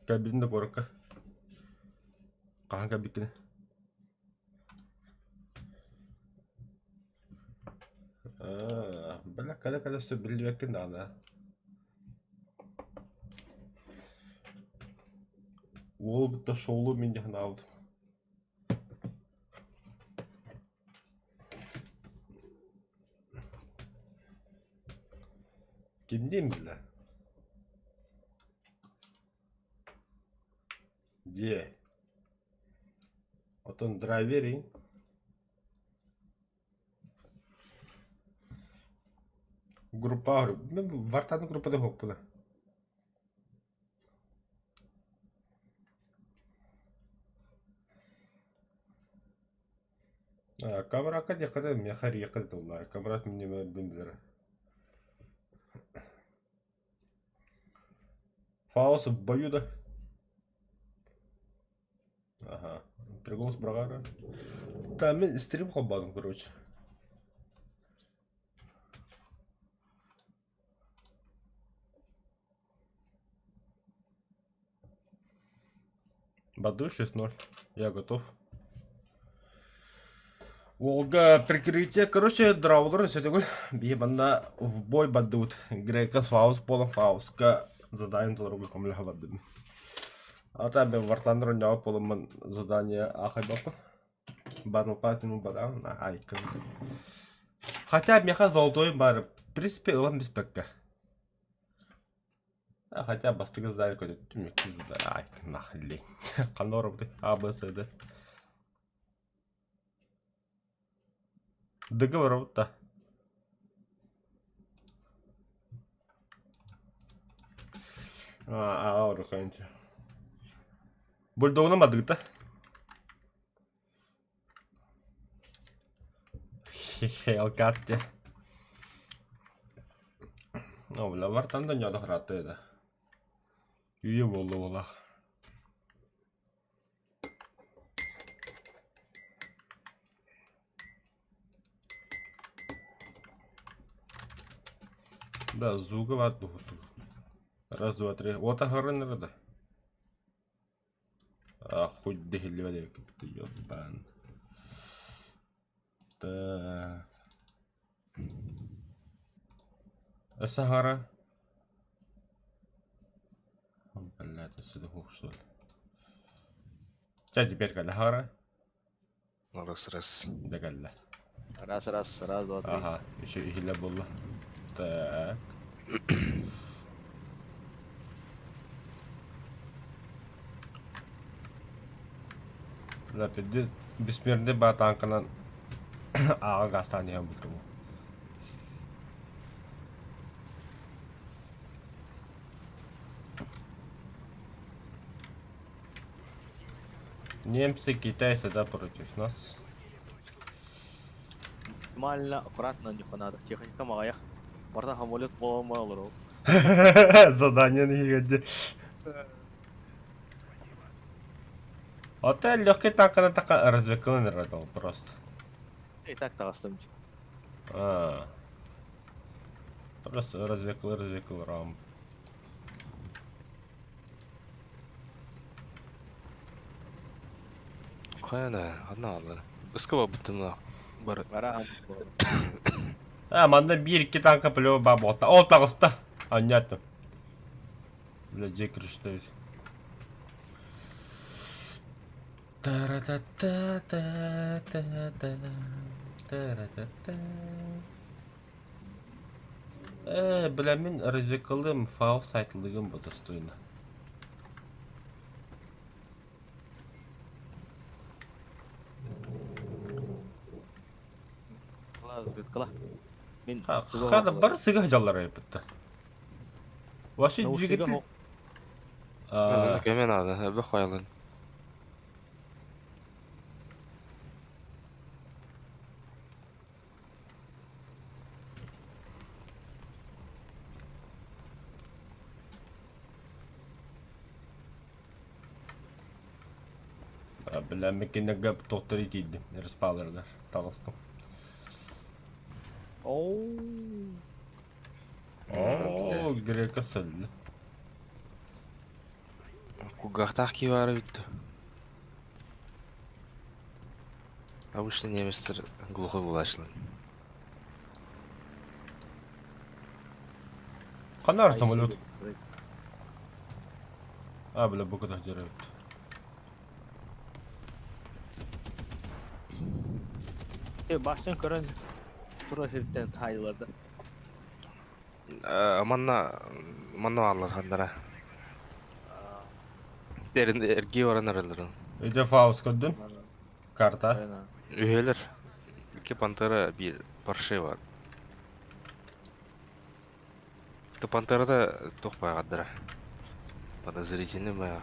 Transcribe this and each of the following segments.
Кэлбитин да куоракка. Хаһан кэлбиккиний? Аа, бля, кэлэ-кэлэ сөп биллибэккин даҕаны аа. Уолу кытта шоулуу мин дии санаабытым. Кимниин биллэ? Диэ. Оттон драйверинг Группа Вартаны группада хоқпуна. Камерака диэххэ миэхэ эрийиэххэ тыллаа. Камерат минньэ билэр. Фаус в бою да? Ага. Приголос браҕаара. Да, мин стрим холбоотум, короче. Баду 6-0. Я готов. Уолга прикрытие, короче, драуларын сөтөгүл. Биһи манна в бой бардыбыт. Грека с Фаус буолан Фауска задание толоруга көмөлөһө бардым. Ата мен вартандыр оонньообут буоламмын задание аахайбаппын. Battle Pass бараан айкын. Хотя миэхэ золотой баар, в принципе, ылан биспэккэ. Хотя бастакы задание көтүттүм, иккис задание айкын нахли. Ханна оробутай? А, Б, С, Д. Договор оробут А, оруханча. Бульдогуна мадыгыта. Хелкатте. Ну, бля, вартан да ньода хратты да. Үйе болду болах. Да, звуга ват духуту. Раз, два, три. Вот охрана да. А, хоть дехилливэ ёбан. Так. Сахара. Блядь, отсюда что ли? Ча теперь когда хара? Раз, раз. Дәгәллә. Раз, раз, раз, два, три. Ага, еще иһиллэ буолла. Так. Да, пиздец, бессмертный ба танканан ааҕа гаастаан иһэн бултум. Немцы, китайцы, да, против нас. Максимально аккуратно не надо. Техника маҕайах. Барда самолет буола олорор. Задание иһигэрди. Отель легкий танканы така развекалын радал просто. И так таҕыстым. А. Просто развекал, развекал рам. Хайана, одна алла. Ыскаба бутына бар. Бара А, манна биир икки танка плево ба буолта. Ол таҕыста. Анньааттым. Бля, дьиэ крышта Та-ра-та-та-та-та-та. Та-ра-та-та. Э, бля, мин развекалым фаул сайтлыгым бу достойно. Разведкала. Мин Хада бар сыга жаллар айыппытта. Вообще двигатель... Онно кемен ада, эбе хоялын. Бля, мекенеге тоқтар итийдим, респалардар, таҕыстым. Оу. Оо, грека сөллө. Кулгаахтаах киһи баара эбит дуо? Обычно немецтэр глухой буолааччылар. Ханна самолет? А, бля, бу кытах дьэрэ эбит. Башын көрөн тура сиртэн таайыларда. Манна манна бааллар ханнара. Эргии баран эрэллэр. Ити Фауст көрдүн? Карта. Үһүөлэр. Икки пантера биир парши бар. Ты пантерада туох бааҕардара? Подозрительный баа.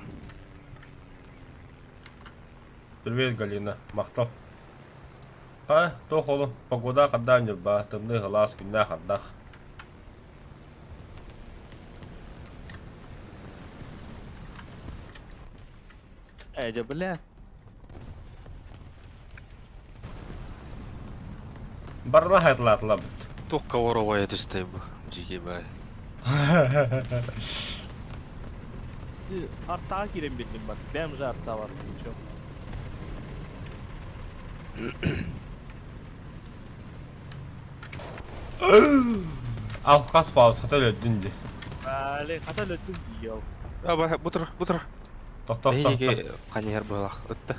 Привет, Галина. Махтал. А, туох олун? Погода хаддаан ньурбаа, тымныы сылаас күннээх ардах. Ээ, дьэ, бля. Барыла хайтлаатылабыт. Туохха воровая түстэй бу, дьиги бай. Артаға киирэн биэрдим бар. Бэйэм же арта бар. Ничего. Алхас паус хата өлөрдүн ди. Али хата өлөрдүм дии ол. А, бутур, бутур. Тохтоо, Эһиги ханьыһар быһалаах ытта.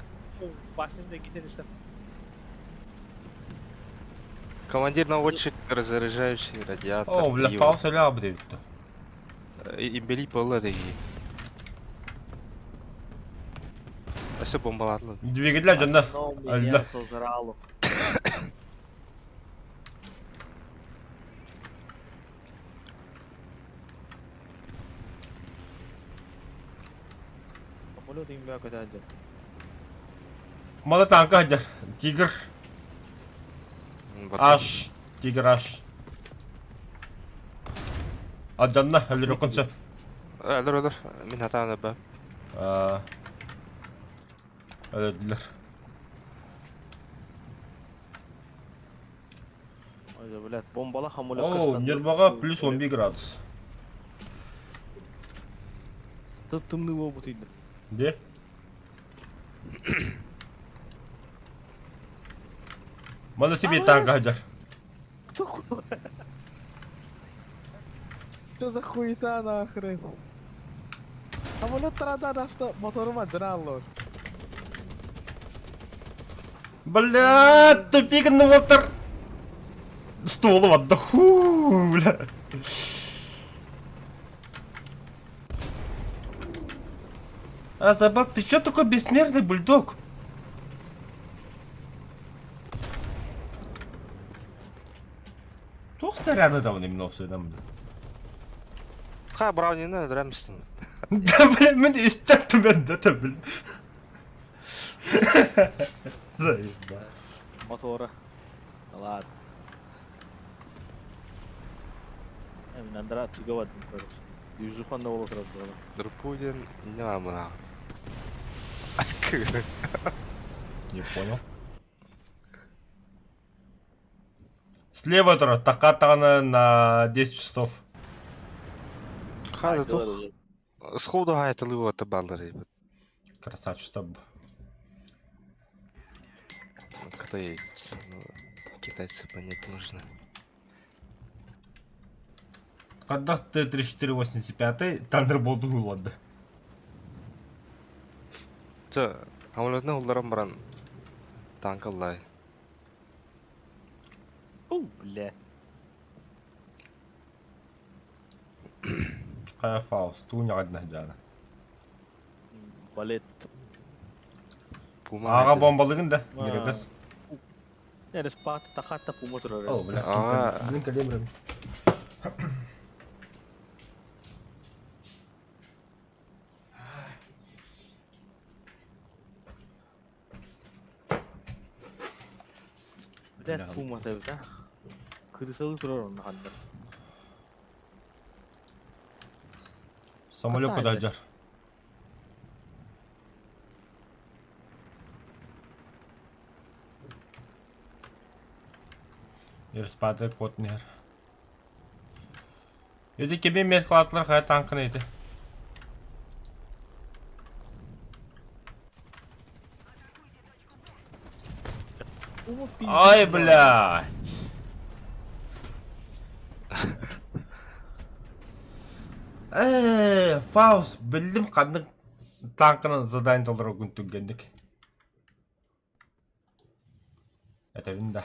Башында китен истем. Командир наводчик, разряжающий радиатор. О, бля, Фауст өлө абы дебитти. Имбели полла дegi. Өссө бомбалаатылар. Двигатель дьонно. Но меня сожрало. Самолет имбэ көтөөдө. Мала танка сылдьар. Тигр. Аш. Тигр аш. Алдьанна, өлөрүөххүн сөп. Өлөр, өлөр. Мин хатаан өлбөм. Өлөрдүлэр. Ой, блядь, бомбала самолет О, Ньурбаҕа плюс 11 градус. Тымныы буолбут ыйда. Где? Маны себе танка сылдьар. Кто хуй? Что за хуета нахрен? Самолет тарадан аста моторума дьанааллар. Бля, тупик уолаттар. Стволу отдоху, бля. А, Забак, ты чё такой бессмертный бульдог? Туох снаряды там именно все там. Ха, Браунины өлөрөмүстүм. Да, бля, мен истэн түбэн да, бля. Заебал. Мотора. Ладно. Мин андара чыгабадым, короче. Движухан да буола турар буолар. Друпудин не амына. Не понял. Слева турар, такатаны на 10 часов. Хада тух сходу хайтылы вот баллар. Красавчик, чтобы. Китай, китайцы понять нужно. Когда Т-34-85 Thunderbolt уладды. Чэ, самолетны улларан баран танка ыллай. О, бля. Хайа Фауст, тууньаҕа дьаана. Балет. Пума Аҕа хайдах? бомбалыгын да, Мирагас. Нэрэ спат тахатта пума турар. О, бля, Аа. блин, калибрами. Бля, пума табыт, а? Кырысалы турар онно ханна. Самолет Хата куда это? дьар? Ерспаты кот нер. Эти кеби мет кылатлар хая танкын эти. Ай, блядь! Ээ, Фауст, биллим ханнык танканан задание толороргун түргэнник. Этэбин да.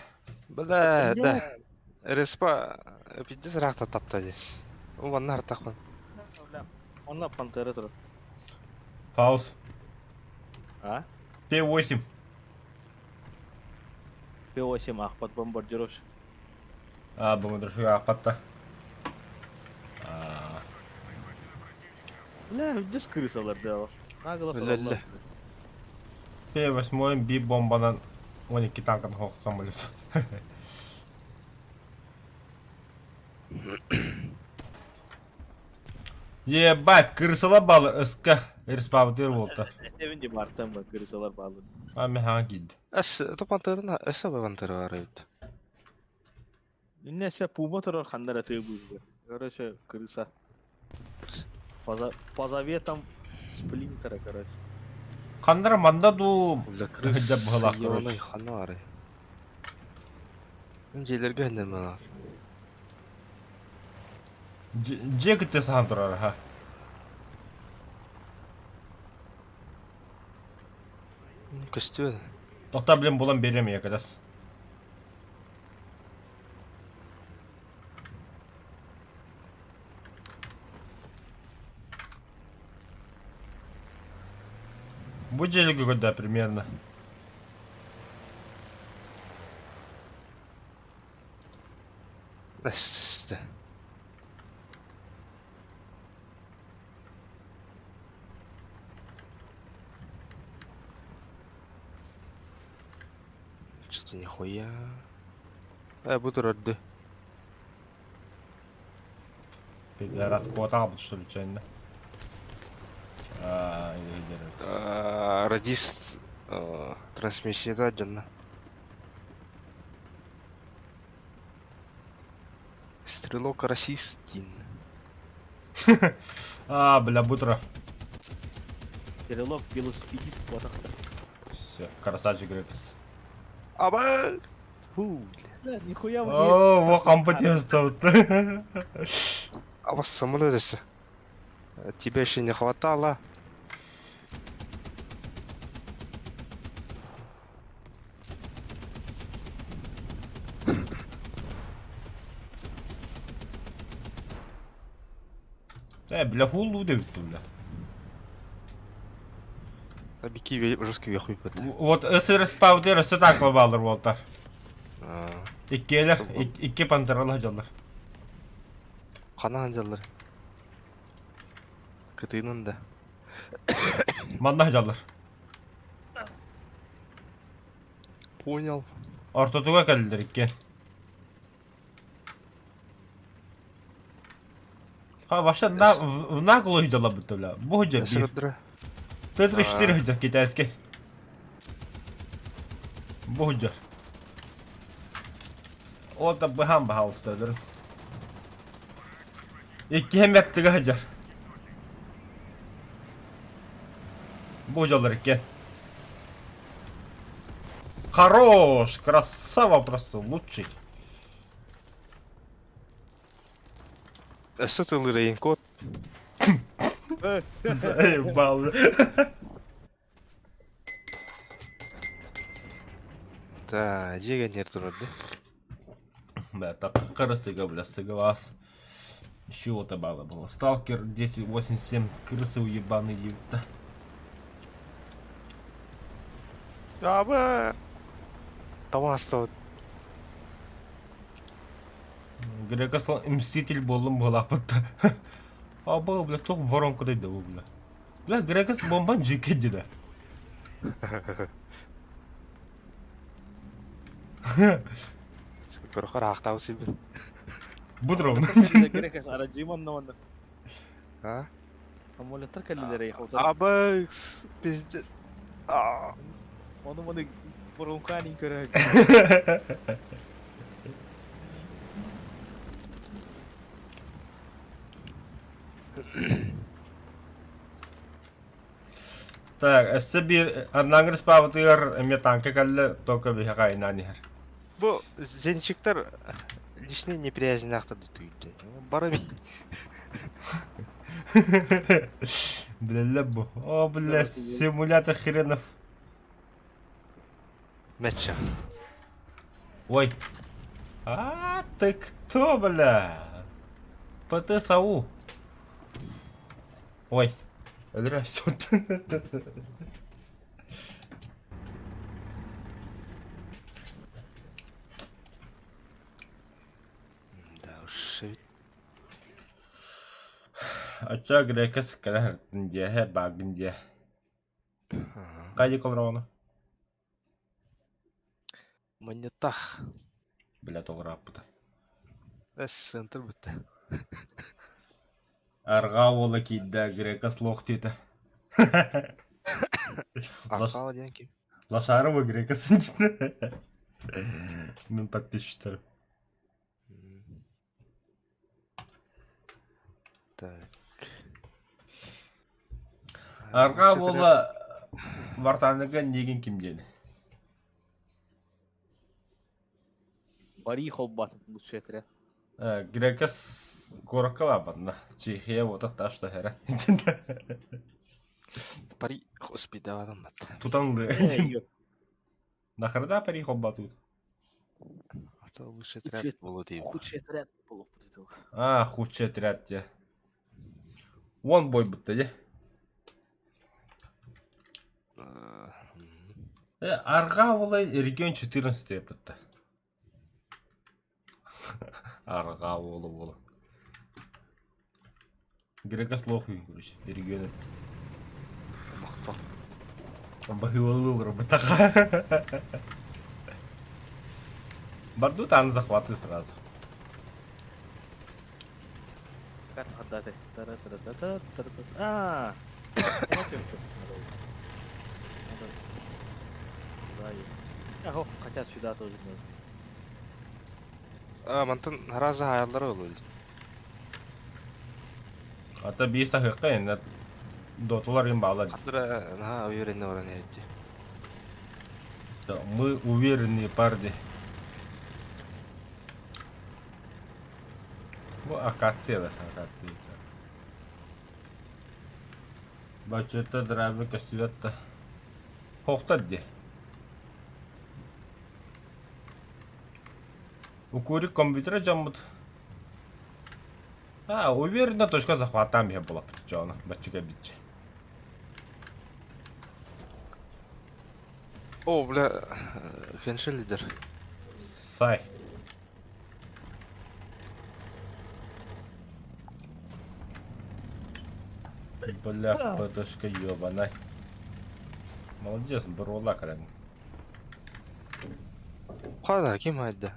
Бля, да. Респа пиздец ыраахта тапта дии. Манна артахпын. Онно пантера турар. Фауст. А? Т8. П8 аахпат бомбардировщик. А, бомбардировщик аахпатта. А, Бля, здесь крысалар да. Нагло Өлөллө. П8 би бомбанан 12 танкан хоқ самолет. Ебать, крысала балы СК респаунтер болта. Этэбин ди бартан ба крысалар баалы. А мен хаҥа киирдим. Эс то пантерына эсэ пантера бар эбит. Инне се пума турар ханнар атыы быыһыгар. Короче, крыса. По, по заветам Сплинтера, короче. Ханнара манда дуу Бля, Дьэ быһалаах крыс ёлай короче. ханары. Дьиэлэргэ хэннэммэ Дьиэ кытта саһан турар аха. Көстүө. Тоқта блин булан биэриэм ийэ Бу дьиэлэргэ көрдөө примерно. Эсте. Что-то нихуя. Бу турарды. Раз куотаабыт что ли чайна. Радист трансмиссията дьонно. Стрелок расистин. А, бля, бутра. Стрелок велосипедист куотахтар. Все, красавчик Рекс. Аба! Фу, Бля, нихуя вы О, во компетенция. А вас самолет это. Тебя еще не хватало. Э, бля, хулу дебит бля. Бики жесткий вехуй бит. Вот СРС паудер өссө так баалар буолтар. Иккиэлэр, икки пантералар дьаллар. Ханаан дьаллар. Кытыынын да. Манна дьаллар. Понял. Ортотуга кэллилэр икки. Ха, вообще на, в, в наглую дела будто, бля. Бу Эсэ бир. көрдөрө. Т-34 хыдьа китайский. Бу хыдьа. Ол да быһан баһалыстадыр. Икки хэмэттигэ хыдьар. Бу дьаллар икки. Хорош! Красава просто, лучший. Өссө тылырайын кот. Заебал. Та, дьиэгэннэр турар да. Бля, так крысы, бля, соглас. Чего-то мало было. Сталкер 1087, крысы уебаные, ебта. Аба! Таваста. Грека мститель болым была будто. А был, бля, туох воронка дойду, бля. Бля, Грекос бомбан жикеди да. Көрөхөр аахтаабы сибин. Бутром. Грекес араджиман на А? Амулеттар кэллилэр хотор. Аба, пиздец. А. Ону маны воронканин көрө. Так, өссө биир Арнаҥыр спаабытыгар эмиэ танка кэллэ, только биһиэхэ айнаан иһэр. Бу зенщиктар личный неприязненнаахтар түүйдэ. Бары Билэллэр бу. О, бля, симулятор хренов. Мэтча. Ой. А, ты кто, бля? ПТ-САУ. Ой. Өлөрө Да уж. Оччо грека сыккара диэхэ баагын диэ. Хайдик олороҕуна? Манньытах. Бля тоҕурааппыта. Эс, центр бүттэ. Арҕаа уола киирдэ, грека слох диэтэ. Арҕаа диэн ким? Лошарова грека сынчына. Мин подписчиктарым. Так. Арҕаа буола Вартаныга нигин ким диэн? Бари холбатын лучше этэрэ. Грека куоракка лаабанна. Чехия вот таш тахера. Пари хоспидавадан бат. Тутан лы. Нахарда пари холбатут. А лучший отряд буолуо дии. Худший отряд буолуохпут этэ. А, худший отряд дии. Уон бойбутта дии. Арҕаа уолай регион 14 эппитта. Арҕаа уола уола. Грекослов короче, регион эт. Махтал. Баһыылалыы бытаха. Барду там захваты сразу. Как отдать? Тара-тара-та-та, тара-та. А! Надо. Сюда ехать. Ага, хотя сюда тоже можно. А, мантан раза хаяллара олуй. Ата биир саһыахха иннэ дотулар им баалар. Хатыра наһаа уверенно баран иһэччи. Мы уверенные парни. Бу акация да, акация. Баччата драйвер көстүбэт да. Хохтар дии. Укурик компьютера дьоммут. А, уверенно точка захвата миһэ булаппыт дьоно, баччыга биччэ. О, бля, хеншин лидер. Сай. Бля, ПТшка ебаная. Молодец, брола кэлэн. Хана, ким айда?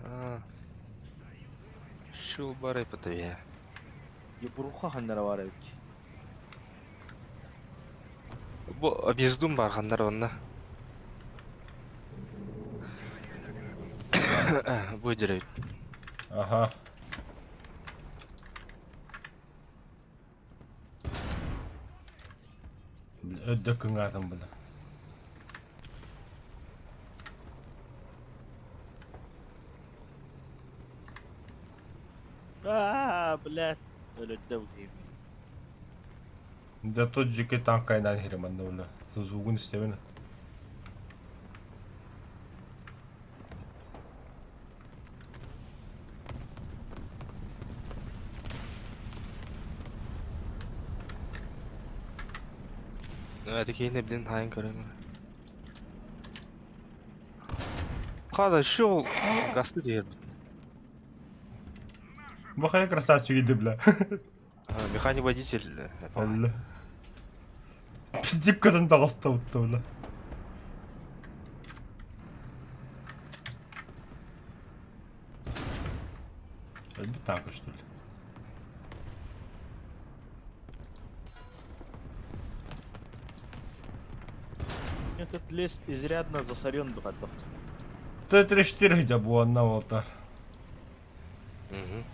Шул бары пытыве. Ебруха ханнара бар эбит. Бу объездум бар ханнар онна. Бу директ. Ага. Өдө кыҥаатым бына. Аа, блядь. Өлөрдө бу Да тот жеке танкайынан иһирим манна бля. Звугун истэбин. Это киһини блин хаайан көрөм. Хада шел гасты диэр. Бахая красавчик иди, бля. Механик водитель. Алла. Пиздиккадан таҕыста бля. Это танка, что ли? Этот лес изрядно засорен духатов. Т-34 хотя бы одна алтар. Угу.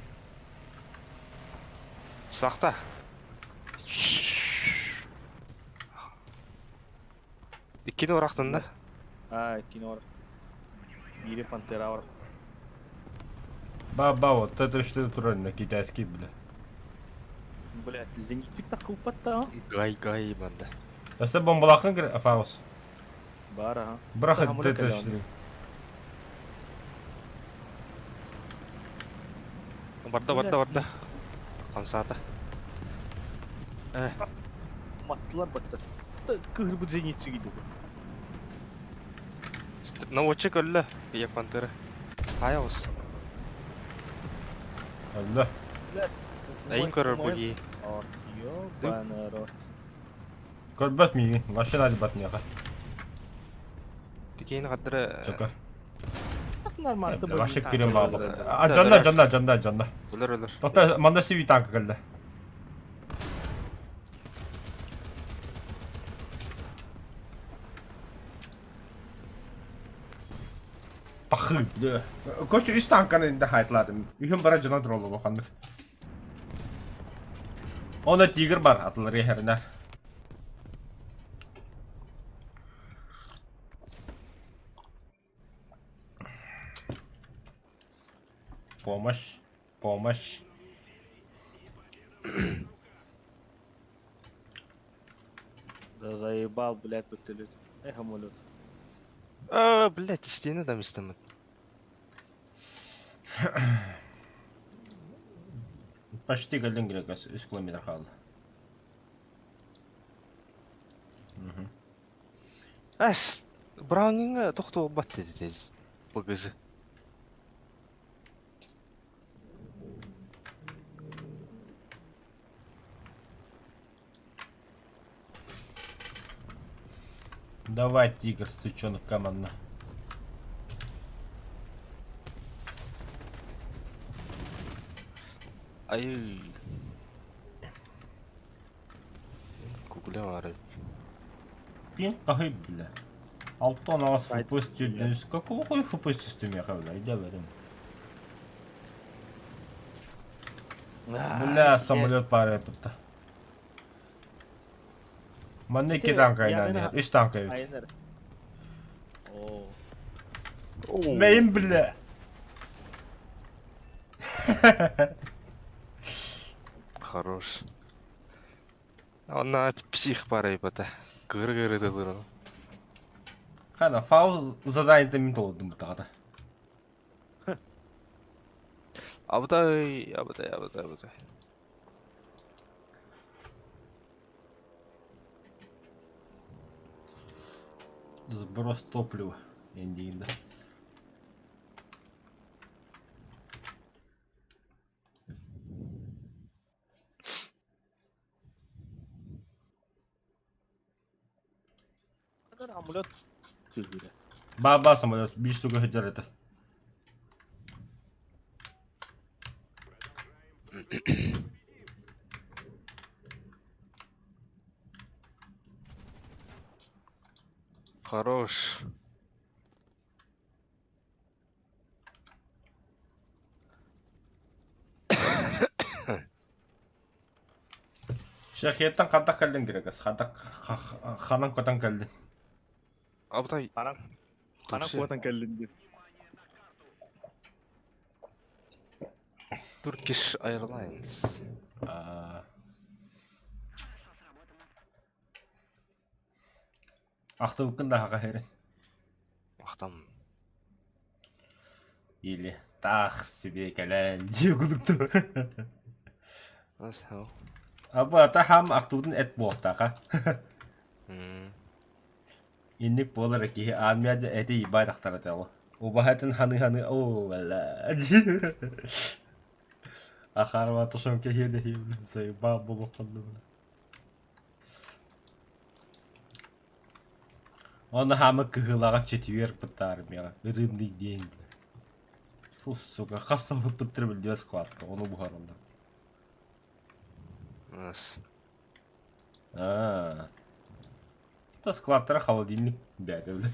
Сахта. Иккини урахтынна. А, иккини ор. Биири Пантера бар. Ба ба вот Т-34 турар на китайский бля. Блядь, зенитчик так куппатта, а? Гай гай банда. Өссө бомбалаахын кир Фаус. Бар, ага. Бырах Самолет Т-34. Барда барда барда. Хамсаата. Э. Маттылар батта. Кыһырбыт зенитчик иди. Наводчик өллө. Бия пантера. Хайа ос. Өллө. Эйин көрөр бу кии. Ёбаный рот. Көрбөт миигин. Вообще надо миэхэ. Тикейин хаддара Чөкөр. Нормально. Вообще кирен баабы. А жонда жонда жонда жонда. Өлөр өлөр. Тоқта манда сиви танка кэллэ. Пахы, бля. Короче, үс танканы инде хайтлатым. Үһүн бара дьоно тураллар ханнык. Онно тигр бар, атылар иһэринэр. Помощь, помощь. Да заебал, блядь, вертолет. Эх, самолет. А, блядь, истиэнэ да мистэммит. Почти кэллин грекас, үс километр хаалла. Эс, Браунинга тохтуолбат деді быгызы. Давай, тигр, сучонок командно. Ай. Кукуля баар Пин кахы, бля. Алтон аас фпс түллүс. Какого хуя фпс түстүмиэхэ, бля, иде берем. Бля, самолет пара тутта. Манна икки танка айнаан үс танка эбит. Айнер. О. Мэйин бля. Хорош. Онна псих баар эбит Кыры-кыры тылырын. Хана, фауз задание мин толордум бутаҕата. Абытай, абытай, абытай, абытай. Сброс топлива. Эндиинда. Самолет. Баба самолет биир штука сылдьар этэ. Хорош. Шахеттан хантах кэллиҥ Грегас? Хантах ханан көтөн кэллиҥ? Абытай. Ханан ханан куотан кэллин диэн. Turkish Airlines. Ахтыбыккын да хаха хэрин. Ахтам. Или таах себе кэлэн дии кудукту. Аба хам ахтыбытын эт буолтаха. Инник буолар киһи армия дьэ эти ебать ахтара Убаһатын ханы-ханы оо бля. Ахарва тушам киһи блин заебал булухханны бля. Оны хаамы кыһыылаҕа четверг бытта армияҕа рыбный день бля. Фу, сука, хас сылбыттыр билдибэт складка, ону буһараллар. Нас. Аа. Та складтара холодильник бээтэ бля.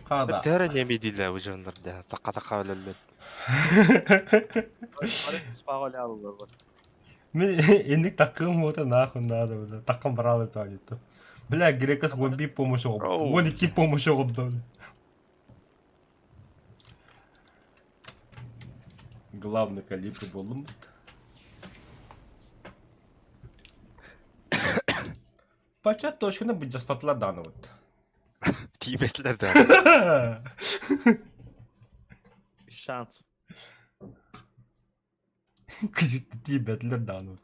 Хада. Төһө неме дииллэр бу дьоннор дэ сакка сакка өлөллөр. Мин инник таккым уота нахуй надо, бля. Таккым брал это они-то. Бля, Грекос вон би помощь Оу. Вон ики помощь оҕобдо. Главный калибр буоллум. Пача точканы быдьаспатылар даҕаны вот. Тиийбэтилэр да. Шанс. Тиийбэтилэр даҕаны вот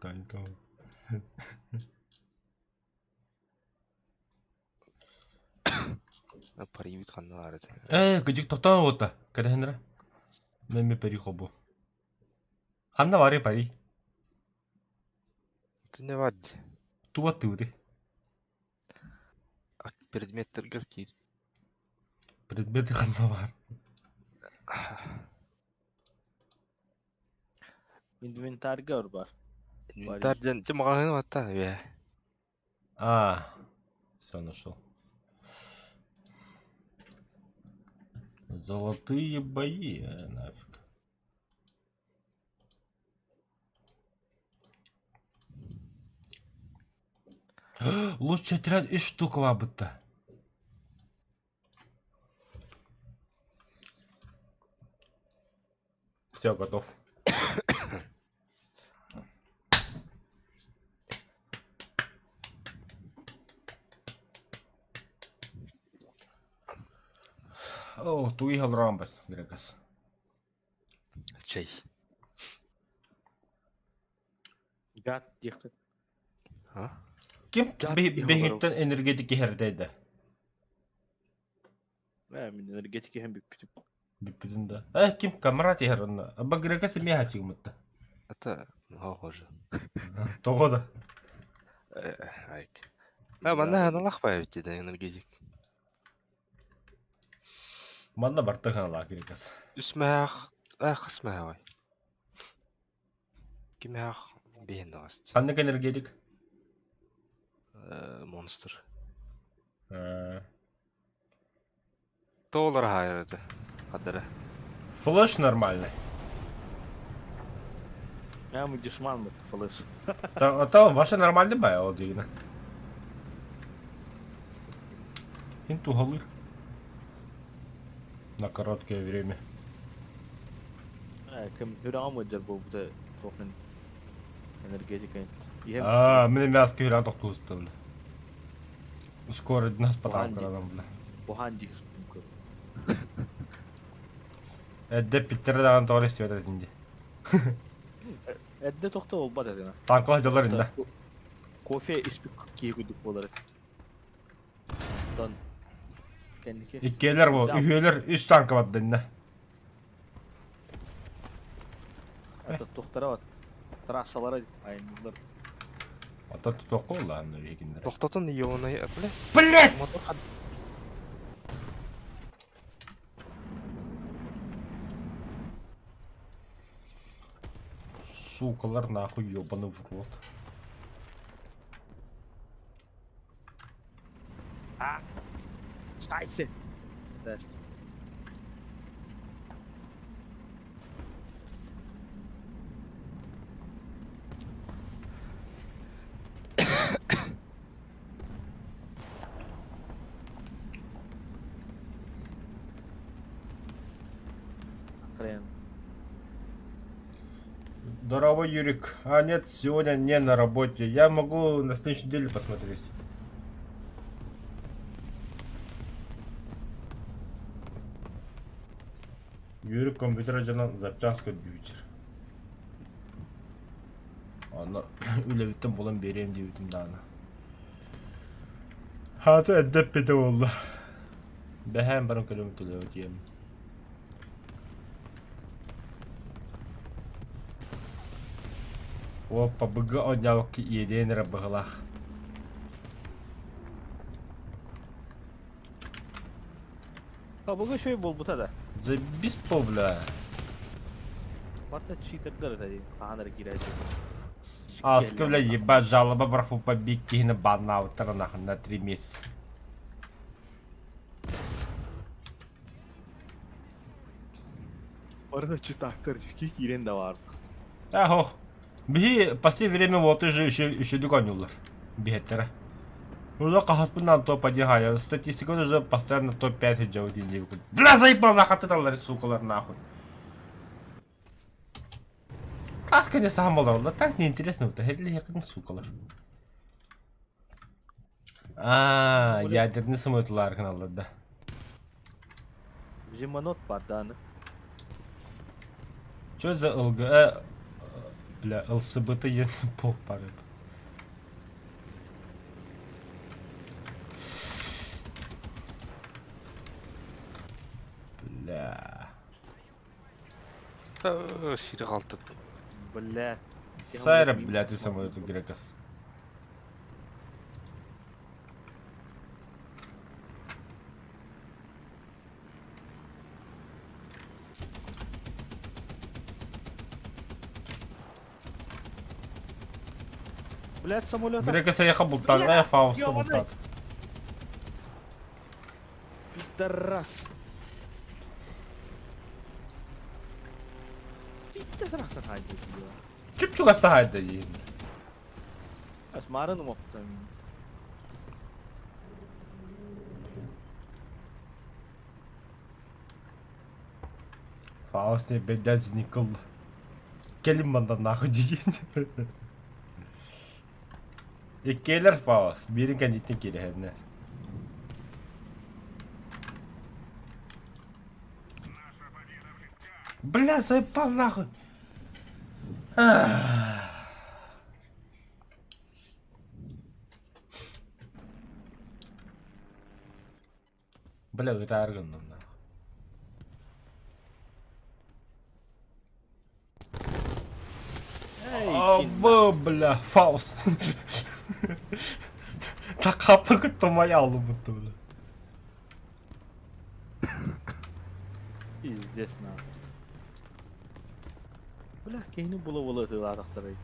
Парибит ханна баар этэ. Ээ, кыдьык тохтоон уота. Кэтэһиннэрэ. Мен пари хобу. Ханна баарый пари? Итиннэ баар дии. Туга аттыыбытый? Предметтэргэр киир. Предметы ханна баар? Инвентарьга ор бар. Инвентарь диэн дьэ маҕаһыын баттаа үө. А, все нашел. Золотые бои, нафиг. Лучший отряд үс штука бытта. Все, готов. О, туиһал рамбас, Грекас. Чэй. Гад диэххит. А? Ким Жат диэх биһиттэн энергетик иһэрдэй да? Ээ, мин энергетик иһэн бүппүтүм. Бүппүтүн да. Э, ким камрат иһэр онно? Аба Грекас эмиэ хачыгымытта. Это похоже. Тоҕо да? Айк. А, манна аналах баайбыт дии энергетик. Манна барта ханалаах Грекас. Үс мээх, э, хас мээх Кимээх биһин даҕас. Ханнык энергетик? Монстр. Э, Тоолар хаайар этэ. Хадара. Флеш нормальный. Я мы дешман мы флеш. Там ваше нормальный бай ол дигина. Ин туһалыыр. На короткое время. Ээ, ким үрэҕим ыалдьар буолбута туох мин энергетика иһэм Аа, мин мяско үрэҕин тохтуу сыттым бля. Скоро нас Буһаан потом дии. кыранам бля. Буһаан дии сыппым көр. Эрдэ питтэрэ даҕаны тоҕо истибэт этин дии. Эрдэ тохто буолбат этина. Танкалах дьаллар иннэ. Кофе испит киһи курдук буолар этэ. Онтон кэнники Иккиэлэр буол, үһүөлэр үс танка барда иннэ. Это тухтара вот трассалара айанныыллар. Оттон тутуохха улаанна биһигиннэр. Тохтотун ионай бля. Блять! Мотор хад. Сукалар нахуй ёбаный в рот. А! Scheiße! Тест. Хрен. Здорово, Юрик. А нет, сегодня не на работе. Я могу на следующей неделе посмотреть. Юрик компьютер дьоно запчаска дүүчер. Онно үлэбиттэн булан биэриэм диэбитим даҕаны. Хаата эрдэ эппитэ буолла. Бэһээн баран кэлэн төлөөтүөм. Опа, быга оонньообокко иэдээн эрэ быһылаах. Кабыгы үчүгэй буолбута да. Заебись по, бля. Барыта читердэр этэ дии, хаһан эрэ киирээччи. Ааска, бля, ебать, жалоба бырахпыт побить киһини баннаабыттара нахуй на 3 месяца. Барыта читактар ки киирэн да баар. Ах, ох. Биһи последнее время вот уже еще үчүдүк оонньууллар. Биһэттэрэ. Уже хаһаспынан топ-1 хайа. Статистика уже постоянно топ-5 сылдьабыт диэн диэбит. Бля, заебал нахуй тыталлар, сукалар нахуй. Тас конечно сам болалар. Так неинтересно, вот это сукалар. А, ядерный самолетлар гыналлар да. Зимонот бар дааны. Что за ЛГ? Бля, ЛСБТ диэн полк бар эбит. Бля. Сири халтыт. Бля. Сайра, бля, ты самолету грекас. Блядь, самолета. Грекас я бултаан, Фауста бултаат. Пидорас. Пиздец рахтан хайда Чуп-чугас таһайда дии. Асмарын умоптан. Фауст не бедяз никол. Келин мандан нахуй диин. Иккиэлэр Фауст, биирин кэнниттэн киирэһэннэр. Бля, заебал нахуй! Бля, ытаар гынным нахуй. Абы, бля, Фауст. Такапы кытта алыбытты, бля. Пиздец нахуй. Бля, киһини була-була ытыылаатахтарай.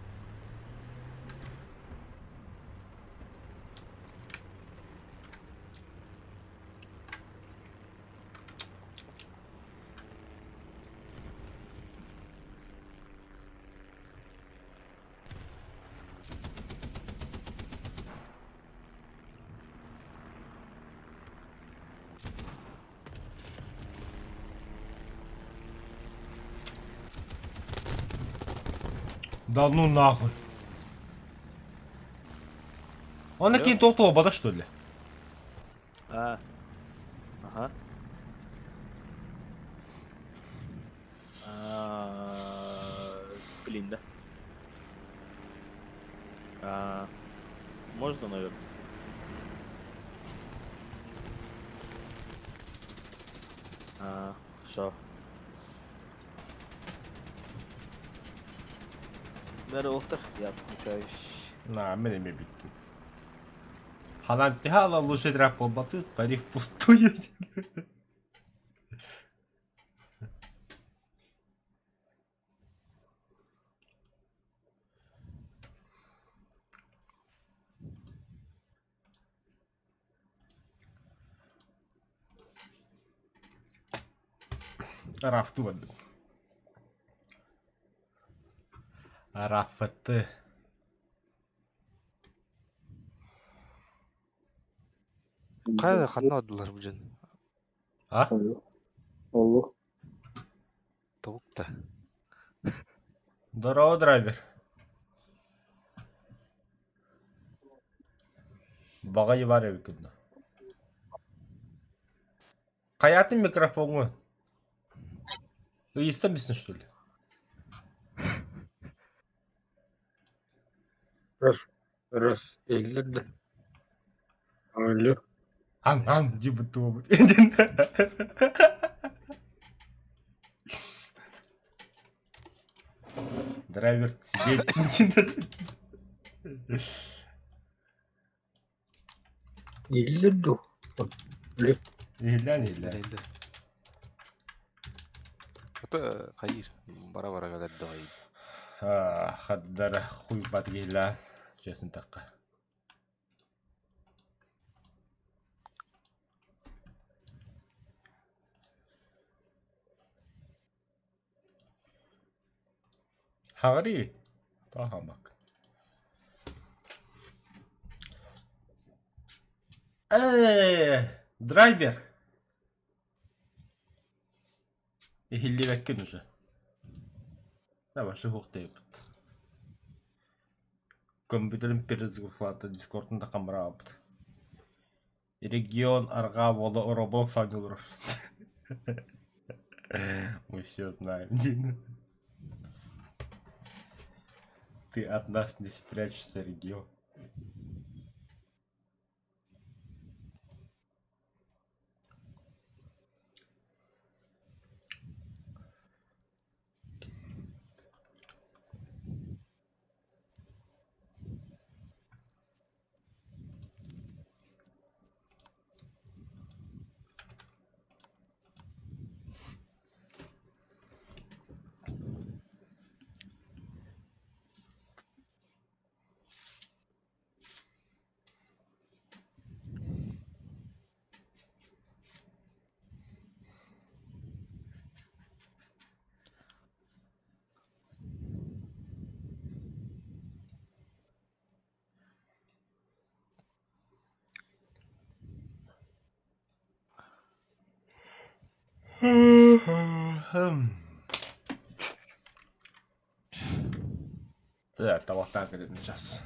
Да ну нахуй. Он кин туох что ли? А. Ага. А, блин, да. А, можно, наверное. А, все. Бәрі я отключаюсь. На, мен эме бүттүм. Ханан тихала лучше трап болбаты, пари впустую. Рафту бардым. Рафты. Хайа ханна оддулар бу дьон? А? Оллу. Тобук да. Здорово, драйвер. Баҕайы баар эбиккин дуо? Хайаатын микрофоҥҥун? Ыйыстан бистин что ли? Раз, раз, иһиллэр да. Алло. Ан, ан, дии туобут. Драйвер сидеть. Иһиллэр дуо? Алло. Иһиллээн иһиллээн. Иһиллэр. Это хайыр. Бара-бара кэлэр да Хаддара хуйбат иһиллээн. Чэсин такка. Хаҕарыы. Таһамак. Ээ, драйвер. Иһиллибэккин уже. Давай, суһуохтайбыт. Компьютерым перезагрузкалаата, дискордун да хамыраабыт. Регион арҕаа буола Roblox оонньуулар. Мы все знаем, Дина. Ты от нас не спрячешься, регион. Так, табахтаан кэлин сейчас.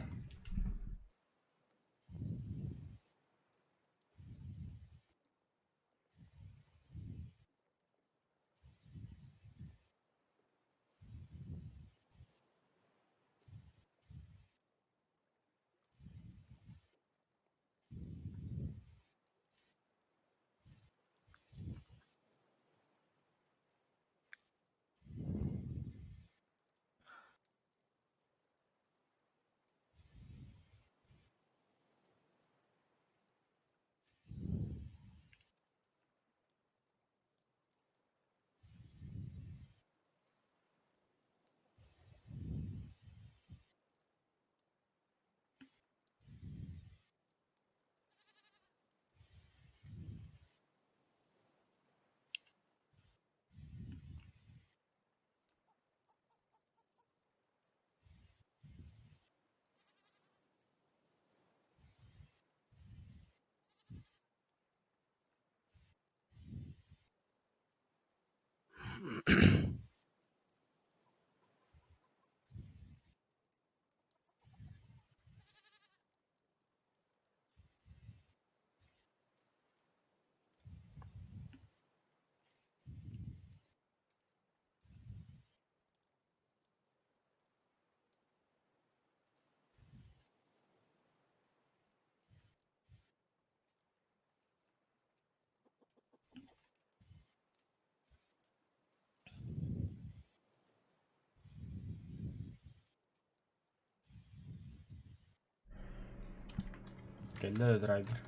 Кэллэ драйвер.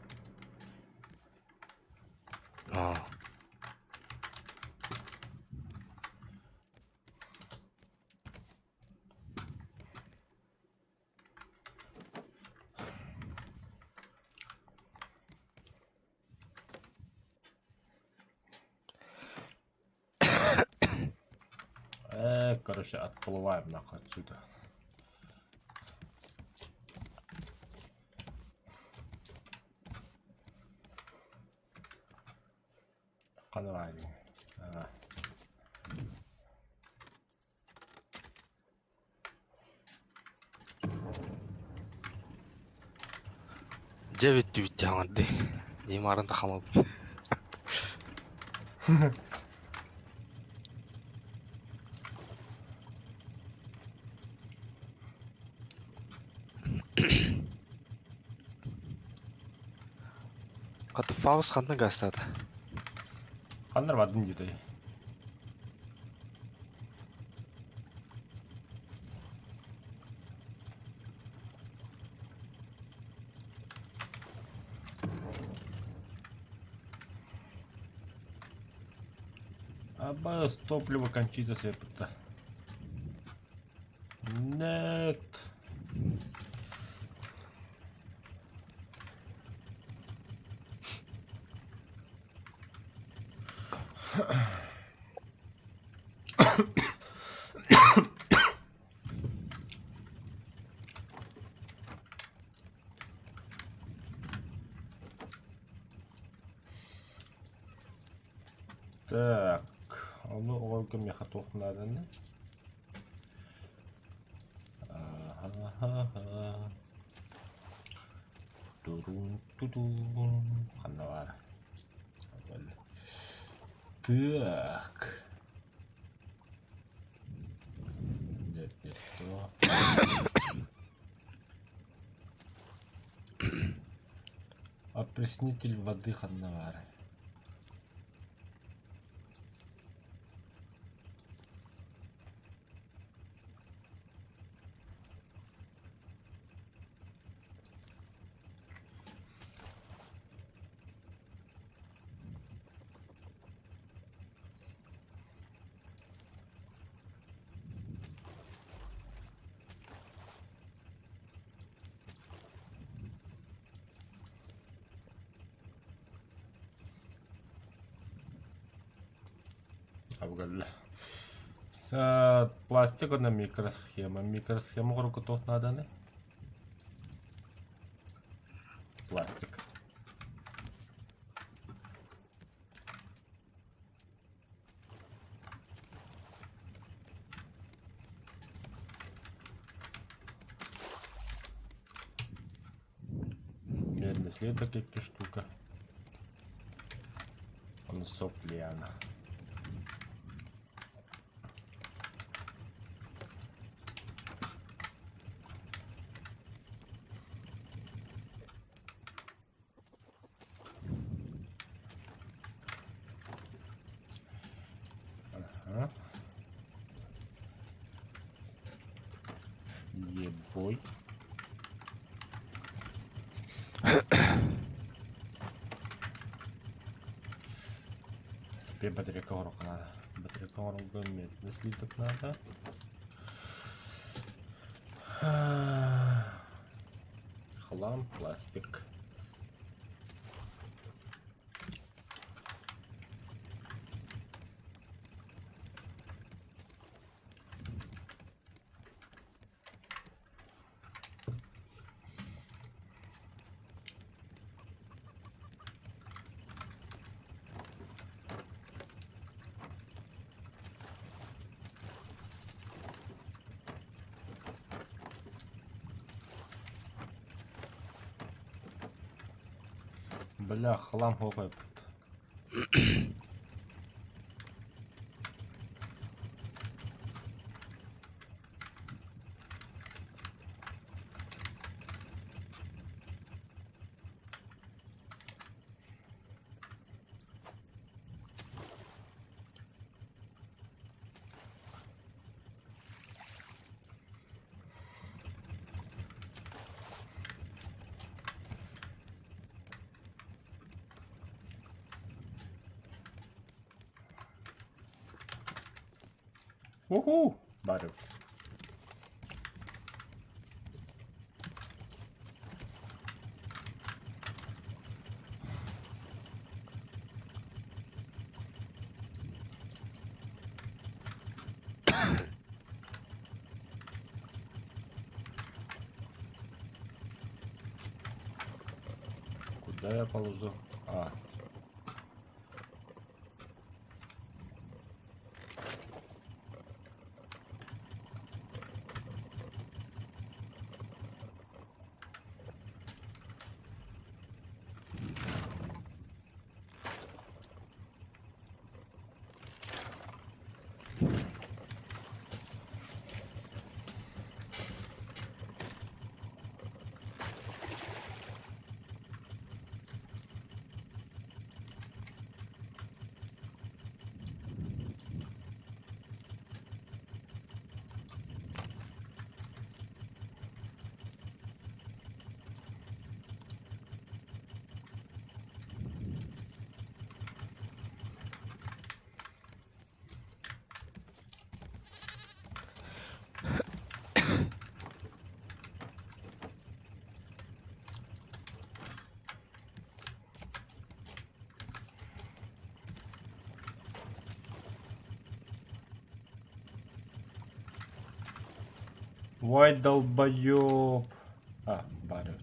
Аа. Короче, отплываем нахуй отсюда. Ханрани. А. Дьэ бүттүбүт дьаҥырдыы. Неймарын да хамабын. Хата Фаус ханна гаастаата? Ханна бардын диэтэй? Аббас, топливо кончится септа. Нет. Так, ону оҕолорго миэхэ туох нааданый? Аха-ха-ха. Турун тутун ханна баар? Так. Нет, нет, то. Опреснитель воды ханна баар? Абыгалла. Пластик уонна микросхема. Микросхема оҥорорго туох нааданый? Пластик. Медный слиток икки штука. Уонна сок лиана. Ага. Ебой. Теперь батарейка оҥоруохха надо. Батарейка оҥорорго медный слиток надо. Хлам, пластик. Бля, хлам хоҕойбут. Уху! Барып. Куда я положил? А. Ой, долбоёб. А, барют.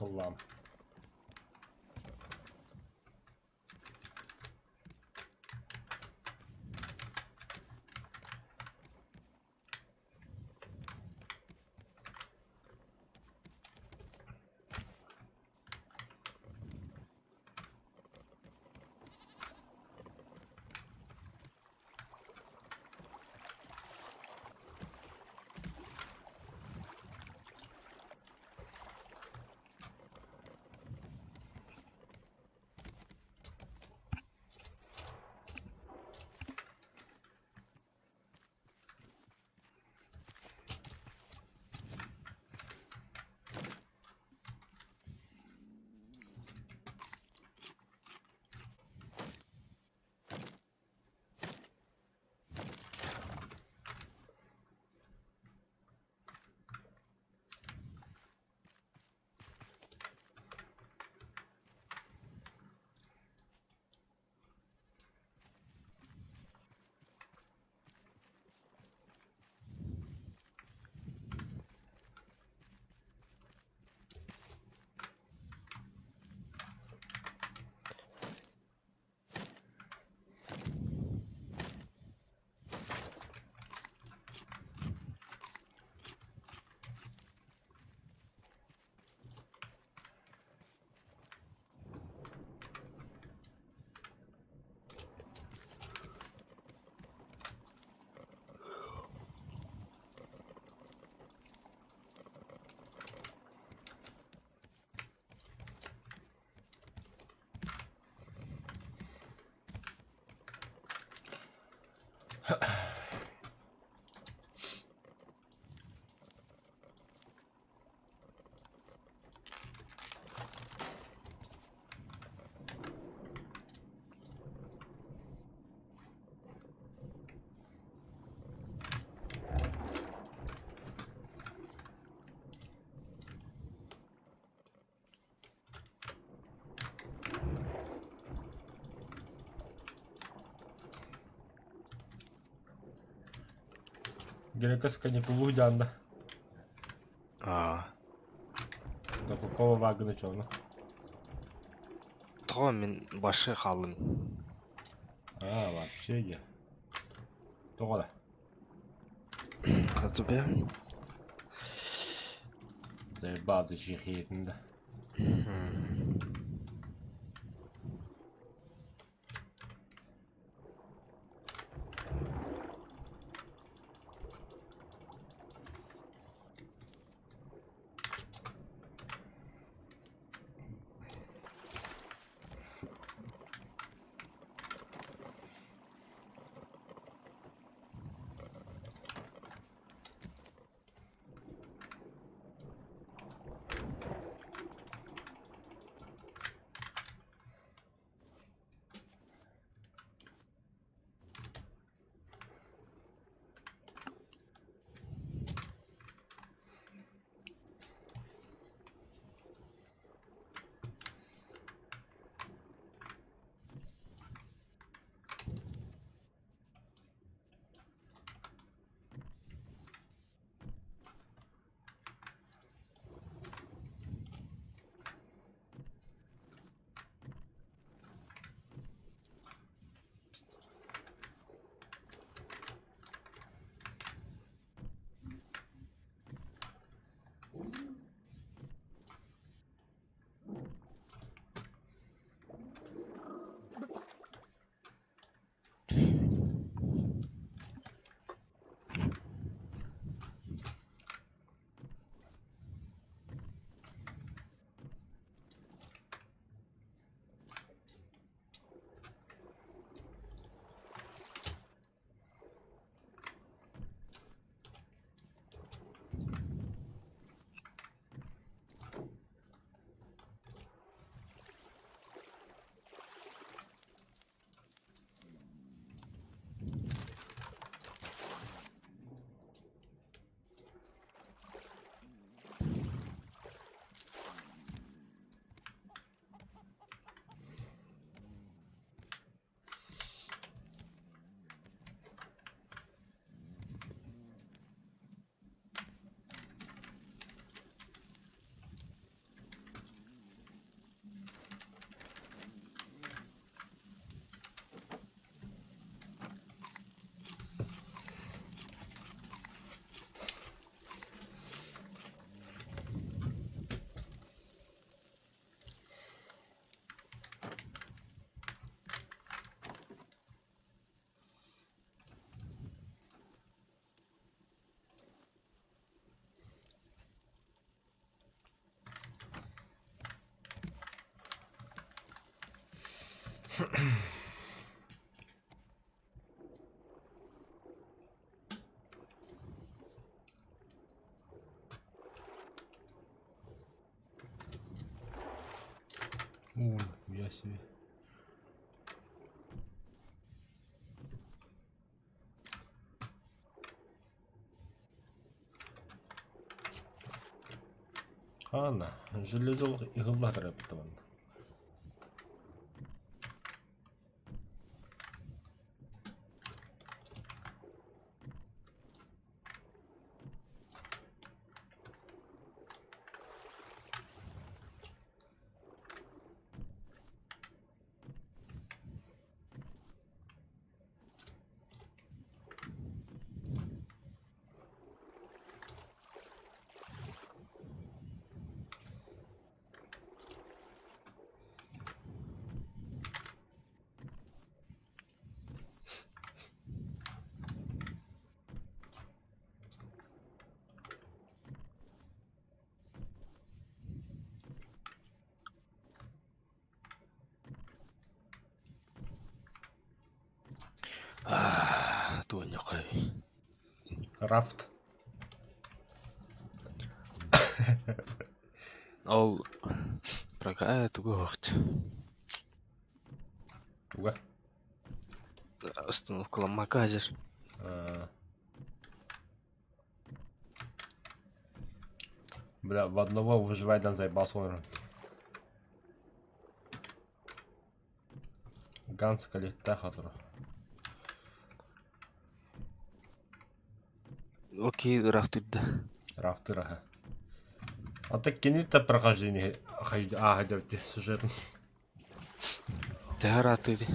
ыллаҕым. Грекос каникулу дьаанда. Аа. Докукова вагына чону. Тоҕо мин башы хааллым. А, вообще я. Тоҕо да. А тебе? Заебал чихиетин да. Уу, я себе. Ана, железо иһылла төрөппүтэ манна. Туонньахай. Рафт. Ол прокаа тугу оһохт. Туга? Остановкаламмакка сылдьар. Бля, в одного выживайдан заебался он. Ганс калиттаах отур. Окей, ыраахтыырда. Ыраахтыыр аһа. А так кини да прохождение ааһа дьэбити сюжетын. Төһө ырааттыый?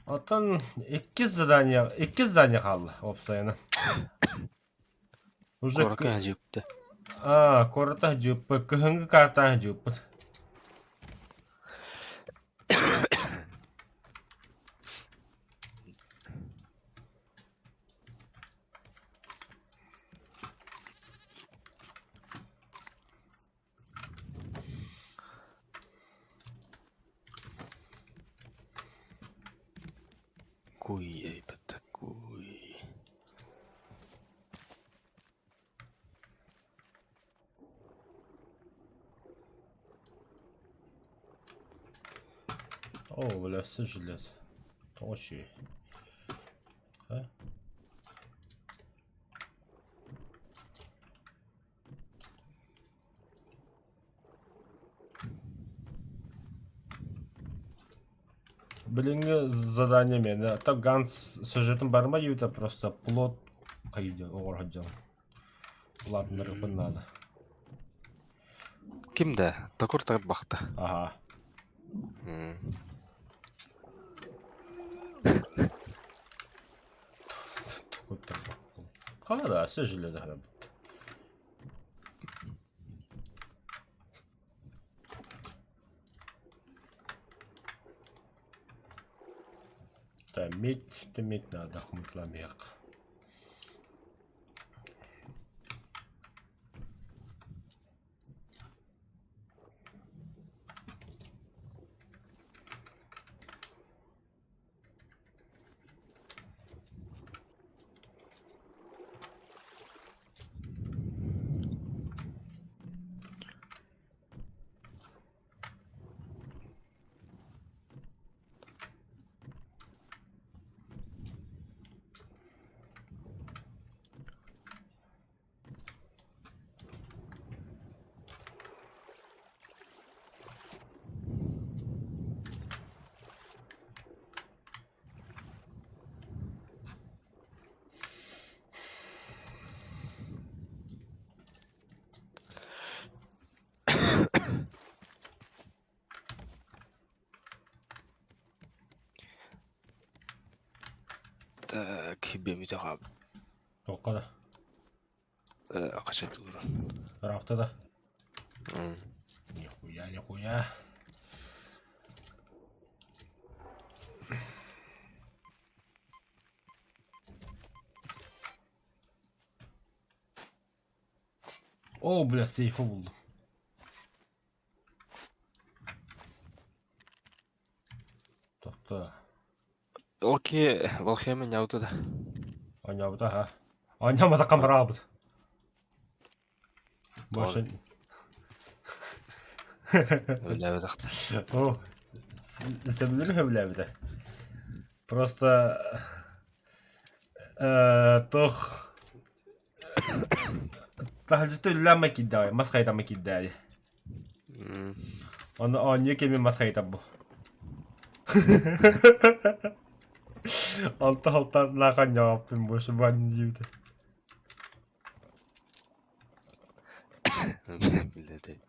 Оттон иккис задание, иккис задание хаалла уопсайынан. Уже Куоракка дьиэптэ. А, куората дьыппыт, кыһыҥҥы картаҕа дьыппыт. Куй, эйбэтэ куй. О, бля, өссө желез. Тоҕо үчүгэй. А? Билиҥҥи задание миэнэ так Ганс сюжетын барыма диэбитэ просто плот хайдьа оҥоро сылдьабын. Улаатыннарыахпын наада. Ким да? Токур тарбахта. Аһаа. Токур тарбах. Хаа да, железо Да, медь, да медь надо, хомутламиах. Так, биэмитэ Туохха да? Хачатуур. Ыраахта да? Нихуя, нихуя. О, бля, сейфи булдум. Окей, Волхеме ньауту да. Оонньообута аха. Оонньооммотоххо бараабыт. Больше... Сөбүлээбэтэхтэр. О, сөбүлүүр сөбүлээбитэ. Просто туох таһырдьа үллээн киирдэҕэй, мас хайытаммын киирдээри. Ону оонньуу кэмин мас хайытар бу. Алта алтан ханньаҕаппын больше бан диэбитэ. Билэтэй.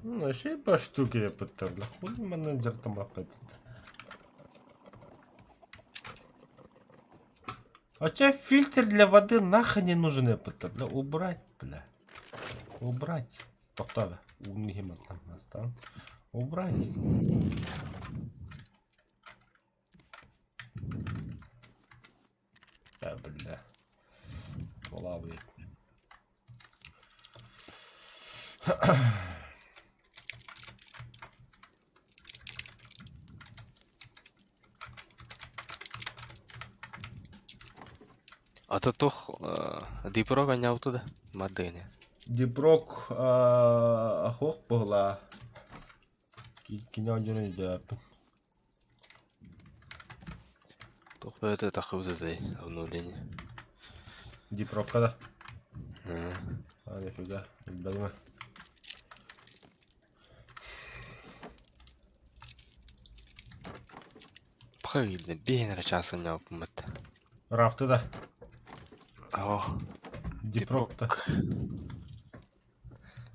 Ну, вообще по штуке я подтвердил. Хуй менеджер там опять. А тебе фильтр для воды нахрен не нужен, я подтвердил. Убрать, бля. Убрать. Тоқтады. Умный гематан. Убрать. Да, бля. Плавает. Ата туох Дипрок анньаабыта да мардыгыны. Дипрок суох быһыылаах. Кини оонньуурун өйдөөбөппүн. Туох бэйэтэ тахсыбыт этэй обновление. Дипрокка да? А, нифига, билбэтим. Пока видно, биһин эрэ чаас анньаабыппыт. Рафты да? Оо, Дипрок да?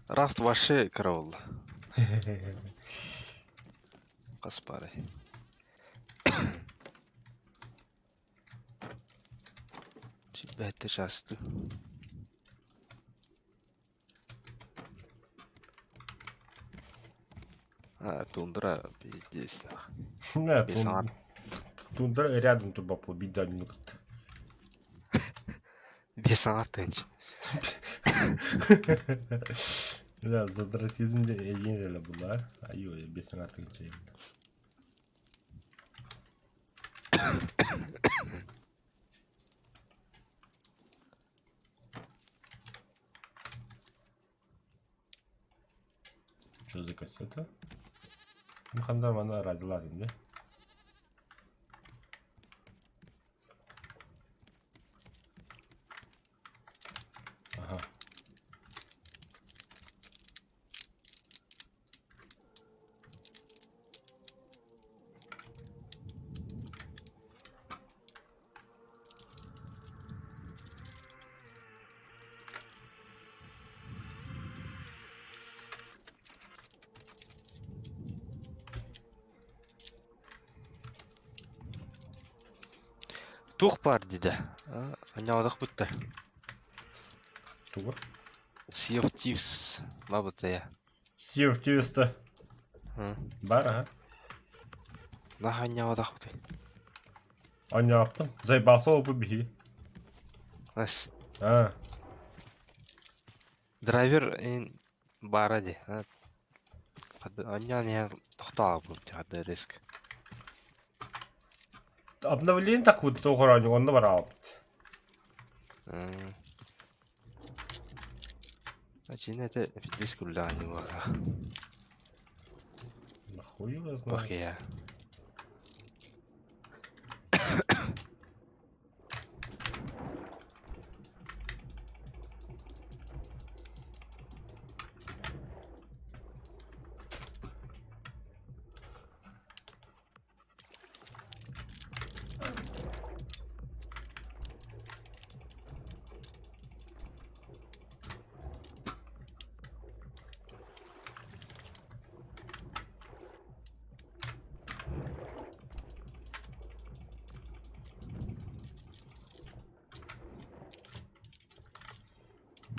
Рафт вообще кыра буолла. Хас баарай. Сүүрбэһиттэ чаастыы. А, тундра пиздец. Не, Без тун- тундра рядом турбапыл биирдэ кытта. Без артынч. Да, задротизм диэн эле булар. Айой, бес артынча. Что за кассета? Ну, хандар мана радиолар инде. Ага. Туох баар диде? Анньаабатах бүттэ. Тугу? Sea of Thieves бабытая. Sea of Thieves-та бар, аха. Наһаа анньаабатахпытый. Анньааппын. Зайбаса опы биһи. Ас. А. Драйвер ин баара дии. Анньаан иһэн тохтообут хата риск. Обновление такуут тоҕороонньук онно бараабыт. Дьиҥэ этэ диск үллэҕин буолла. Нахуй его знает. Похуя.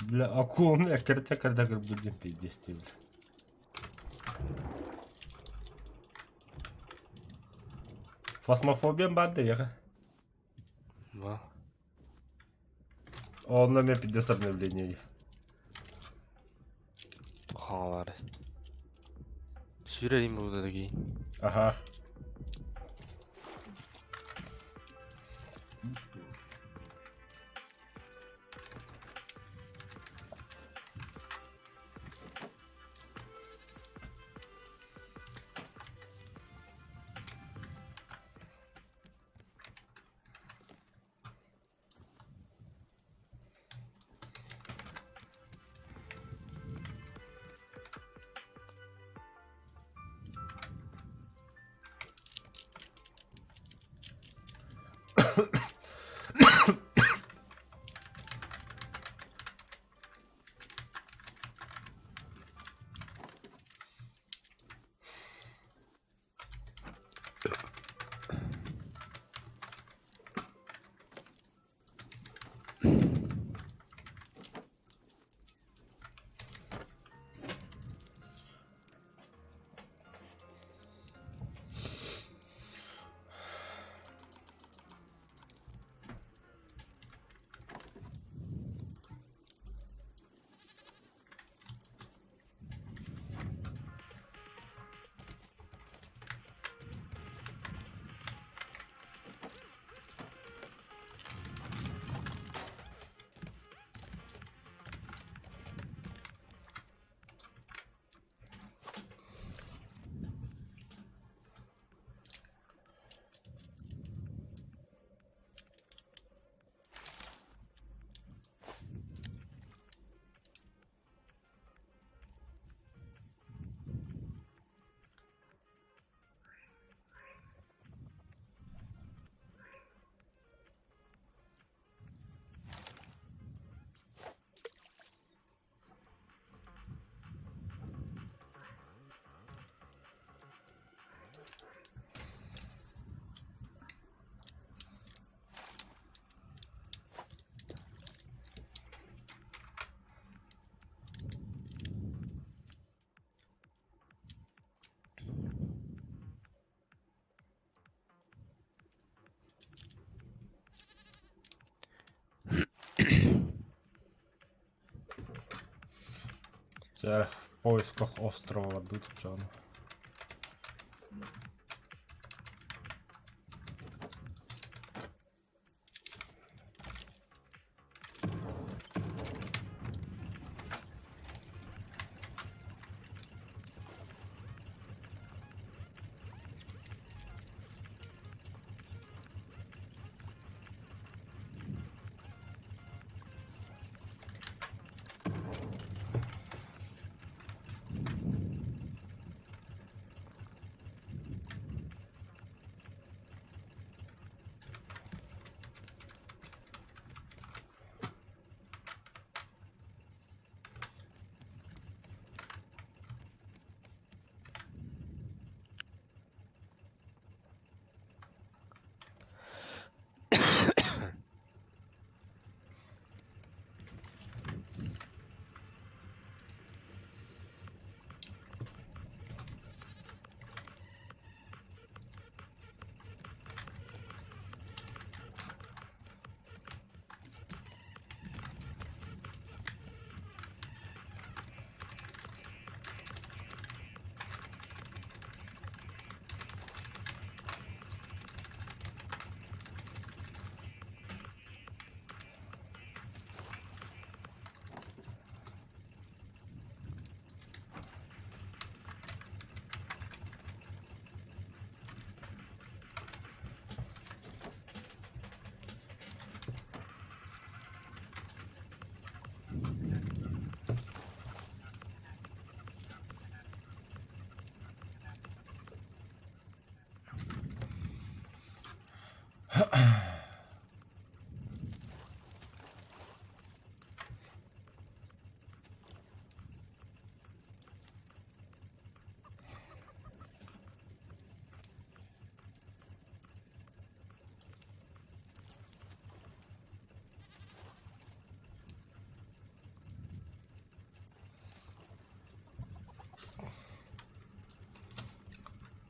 Бля, акуланы эккирэтэ кырбыт диэн пиздец диэбит. Фасмофобия баар да эйиэхэ? Ба. Онно эмиэ пиздец обновление дии. Тухаҥалары. Сүүрэрим буолда да киин. Аха. Чэ, в поисках острова дут дьон.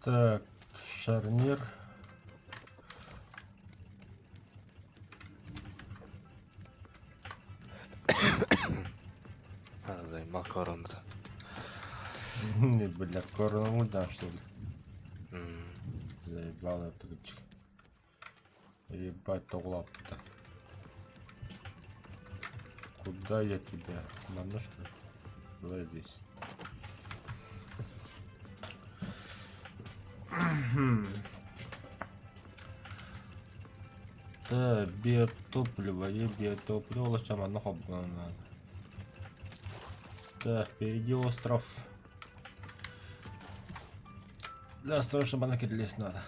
Так, шарнир. Макароны. Не, бля, корону да, что ли? Заебал этот ключик. Ебать, тоглап-то. Куда я тебя? На ножку? Давай здесь. Так, биотопливо, и биотопливо, чем оно надо. Так, впереди остров. Да, срочно банки лезть надо.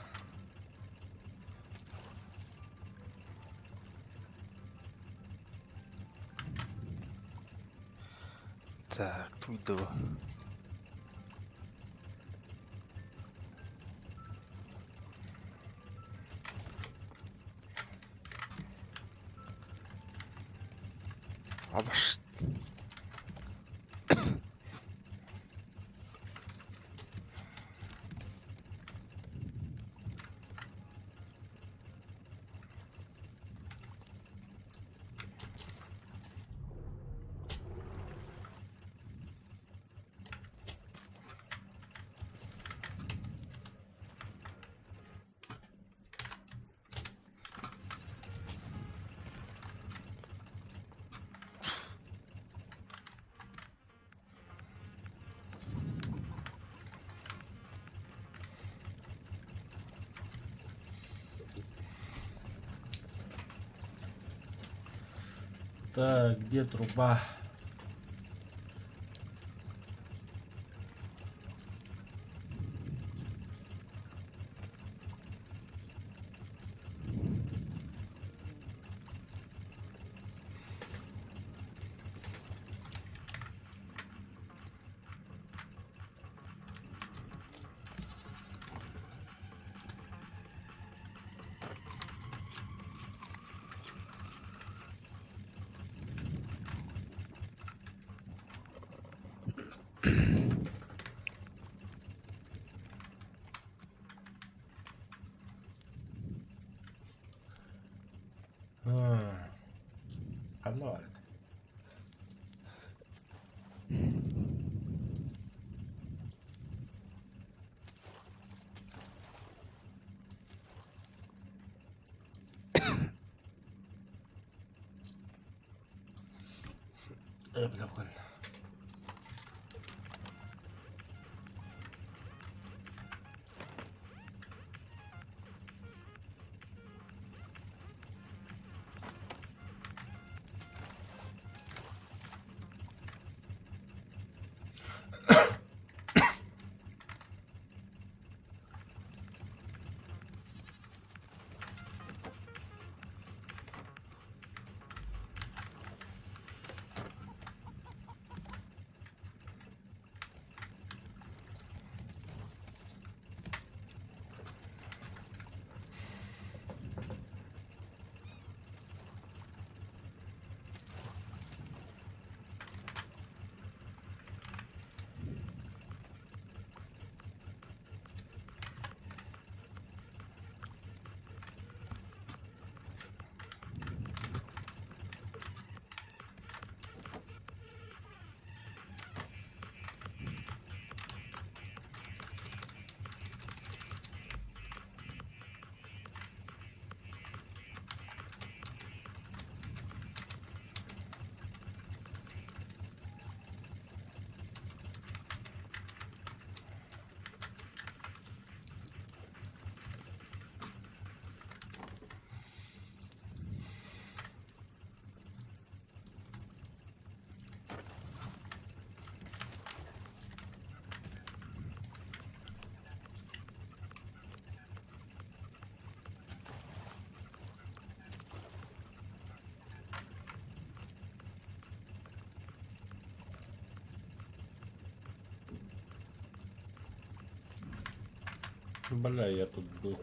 Так, тут два. Абаш. Так, где труба? Ханна бар этэ. Э, бля, буквально. Бля, я тут был.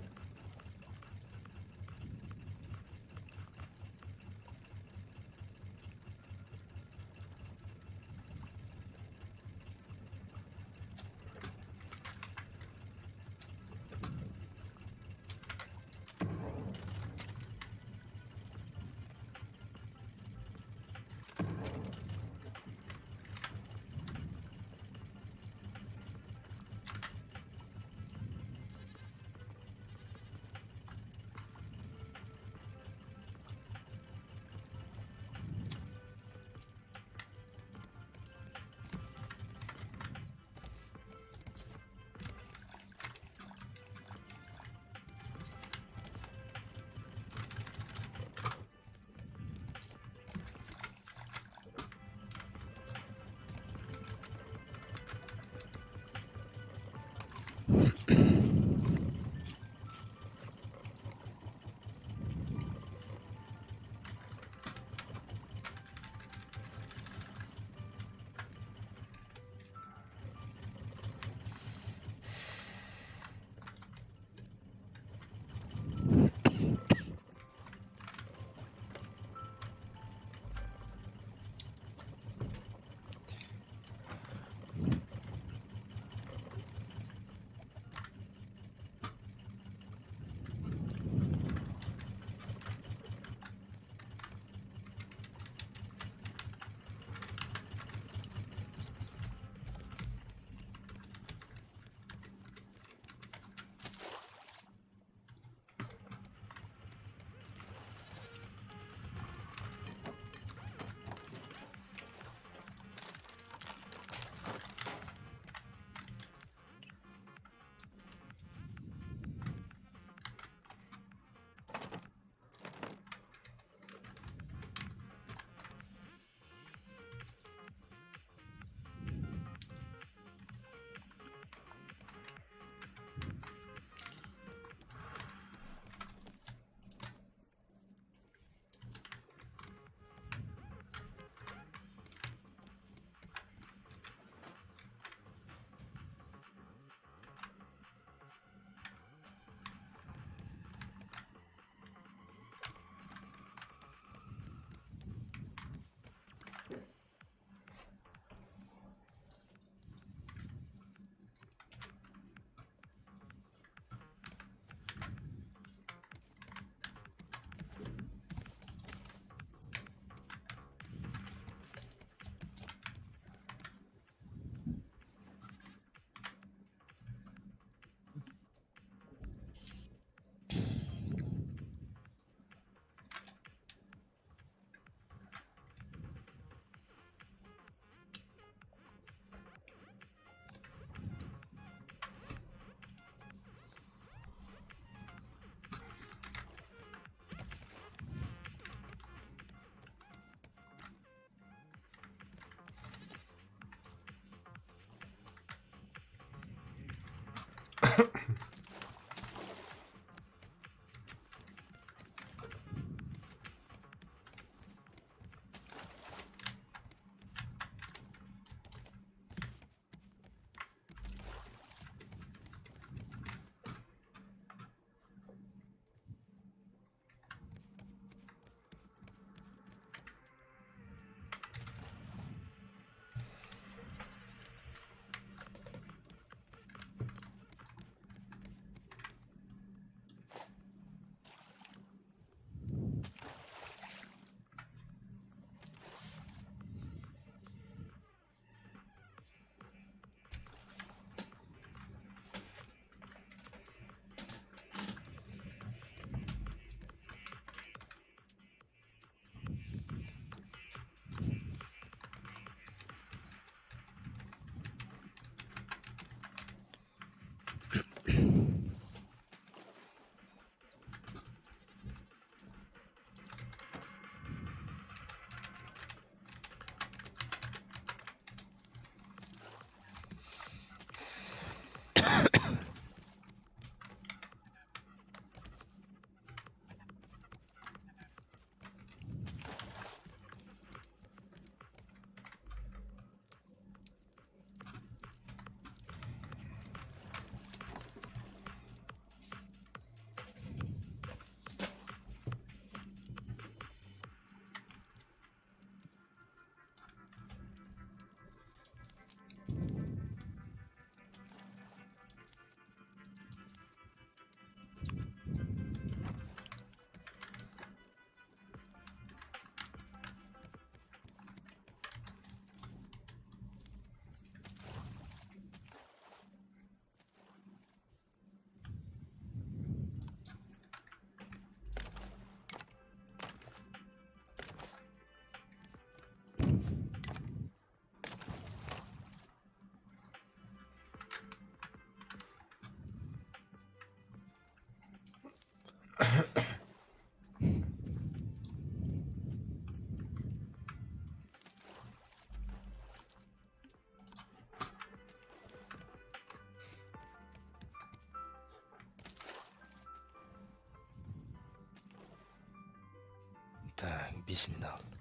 Так, 5 минут.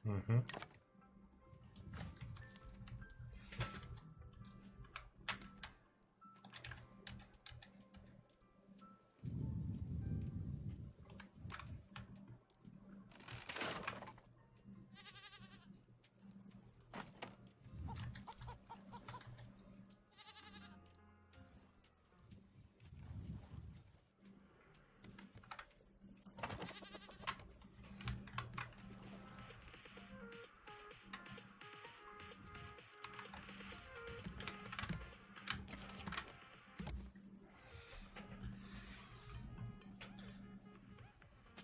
Угу.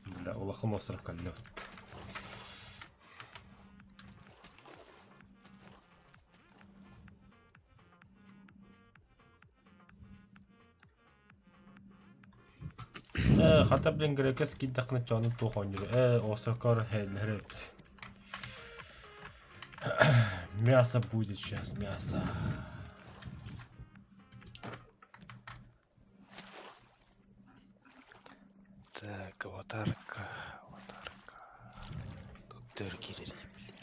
Бля, улахан остров кэллэ. Э, хата блин грекес киирдэххинэ чоонун туох оонньуур э островкар һээллэһэр эбит. Мясо будет сейчас, мясо. Так, аватарка, аватарка. Тут төр киирэрий, блин.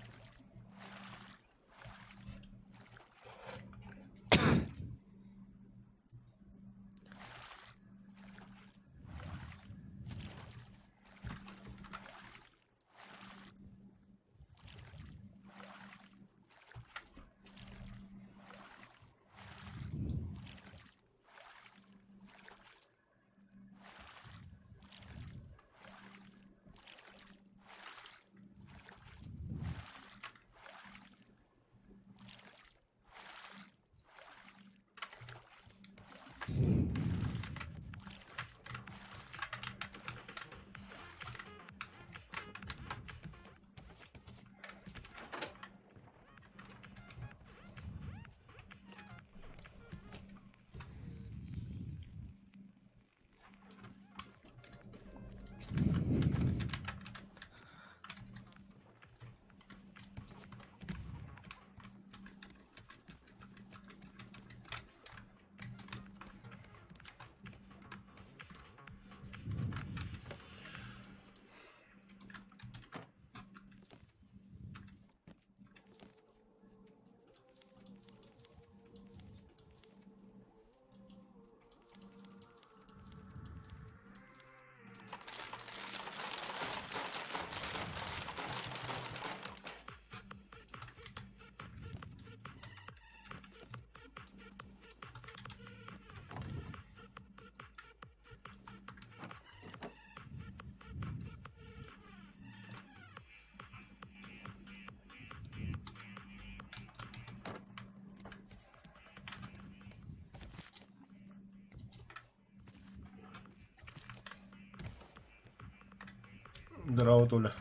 Здорово, Толя.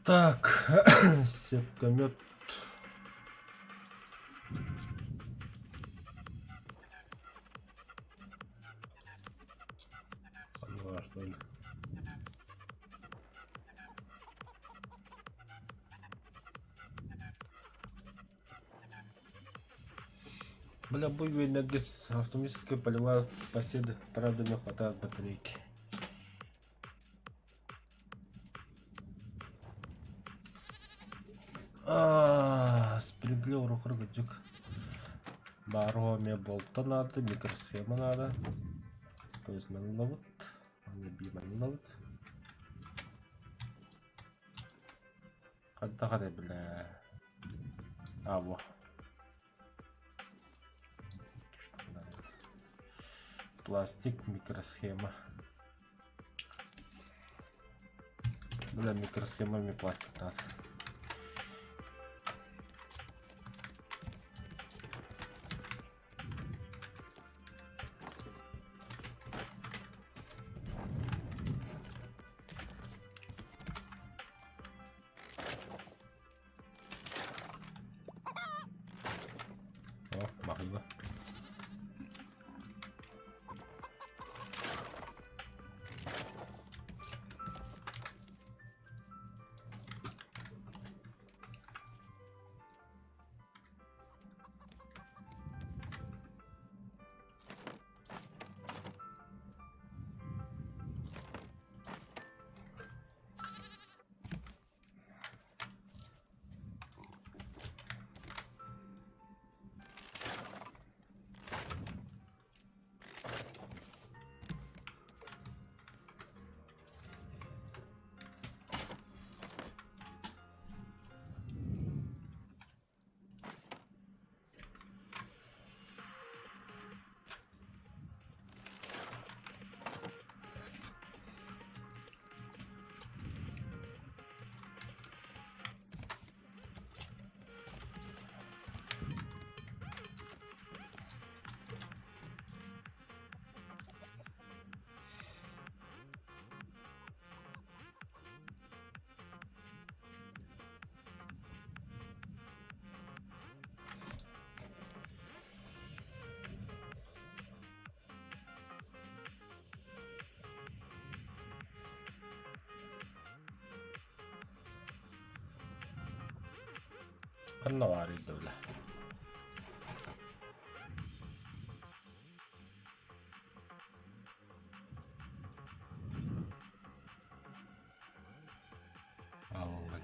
Так, сеткомет. Два, что ли? Бля, буйвый автоматическая полевая поседа, правда не хватает батарейки. А, сприглил рукрыгадюк. Баро мне болта надо, микросхема надо. То есть манлавут, би манлавут. Хадда бля. А, во. Пластик, микросхема. Бля, микросхемами пластик надо. О, бахыба. Ханна баарый да бля. Аалыллан.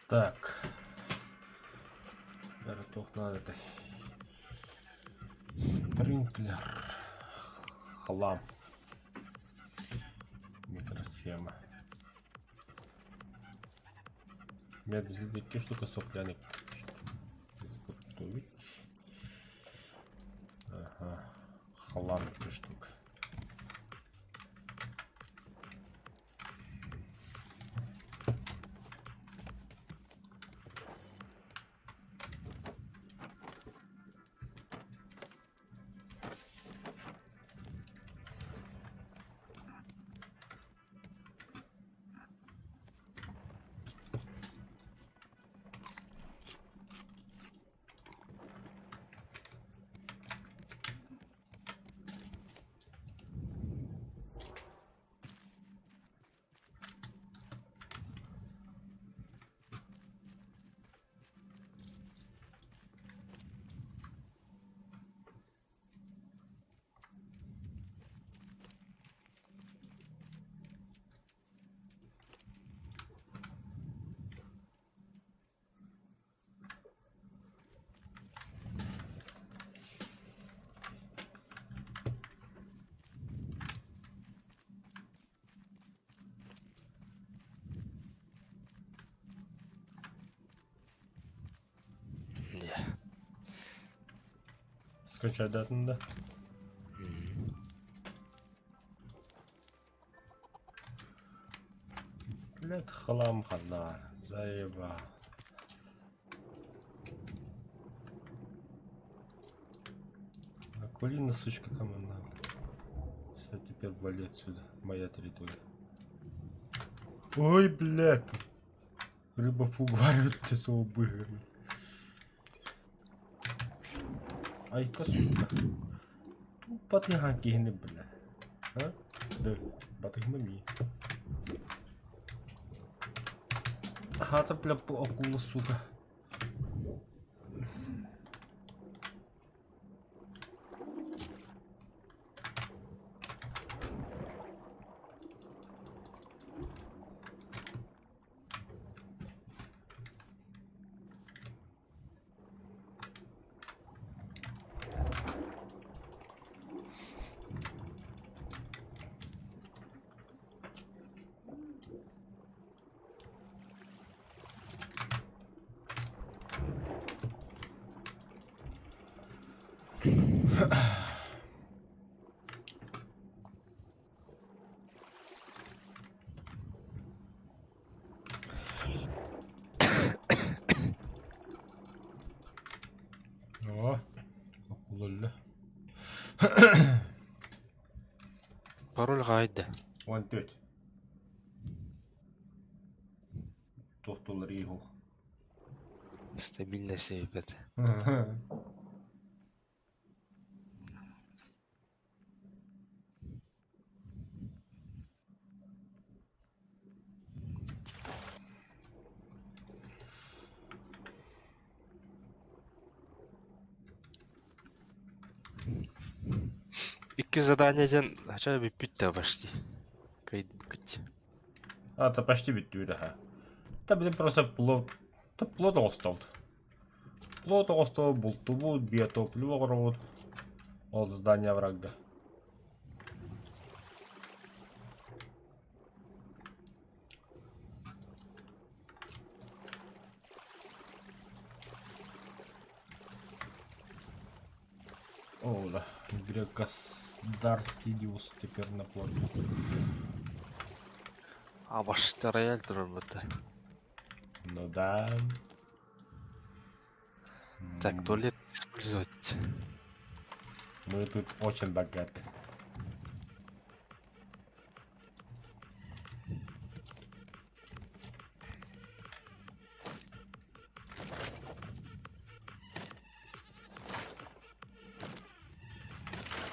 Так. Бары туох наада этэй? Спринклер. Хлам. Микросхема. Медзилде икки штука сопляник изготовить. Ага. Хлам икки штука. Скачать да? Блядь, хлам хана, заебал. Акулина, сучка, команда. Все, теперь вали отсюда. Моя территория. Ой, блядь. Рыба фуг варит ты слово. Айка, сука. Тупо киһини, бля. А? Да, батыһыма ми. Хата, бля, акула, сука. О, окулулла. Пароль хаайда. 14. Туохтуулар иһух. Стабильность эбит. Икки задание диэн хача бүппүт да почти. Кыйдыкыт. А, это почти бүттүбүт аха. Та блин просто плод. Та плод оҥостобут. Плод оҥостобут, бултубут, биотопливо оҥоробут. Ол здание врага. О, да. Грекос Дарсидиус теперь на плоту. А башта рояль турар бута. Ну да. Так, туалет использовать. Мы тут очень богаты.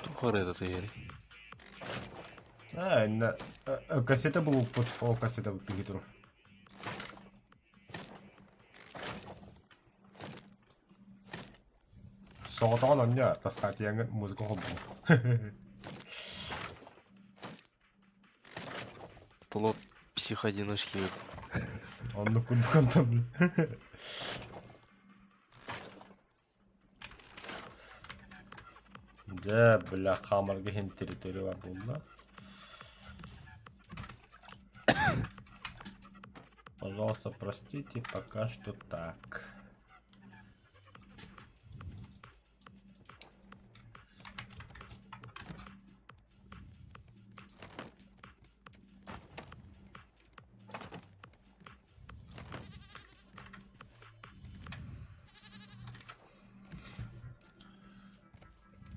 Туох эрэ тыйары. А, на... Кассета был под... О, кассета вот Соҕотоҕун онньо таскаатыйаҥҥын музыка холбуу. Плод психоодиночки. Оннук курдук онтон. Дьэ, бля, хаамарга иһин территория бар буолла. Пожалуйста, простите, пока что так.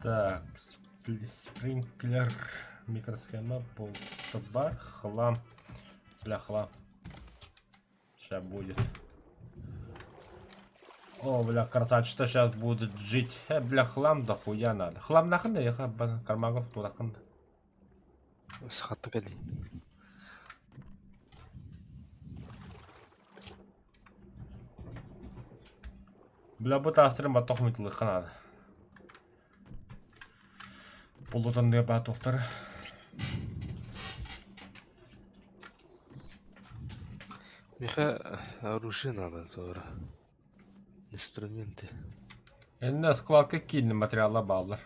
Так, спринклер, микросхема, полтобар, хлам. Бля, хлам. Сейчас будет. О, бля, красавчик, что сейчас будет жить. Бля, хлам дохуя надо. Хлам нахрен, я кармагов туда ханда. Сахатта кэлли. Бля, бу таастырын баттох мытылыхха надо. Полутанныга баатуохтара. Миха оружие надо зора. Инструменты. Иннэ складка киинни материала бааллар.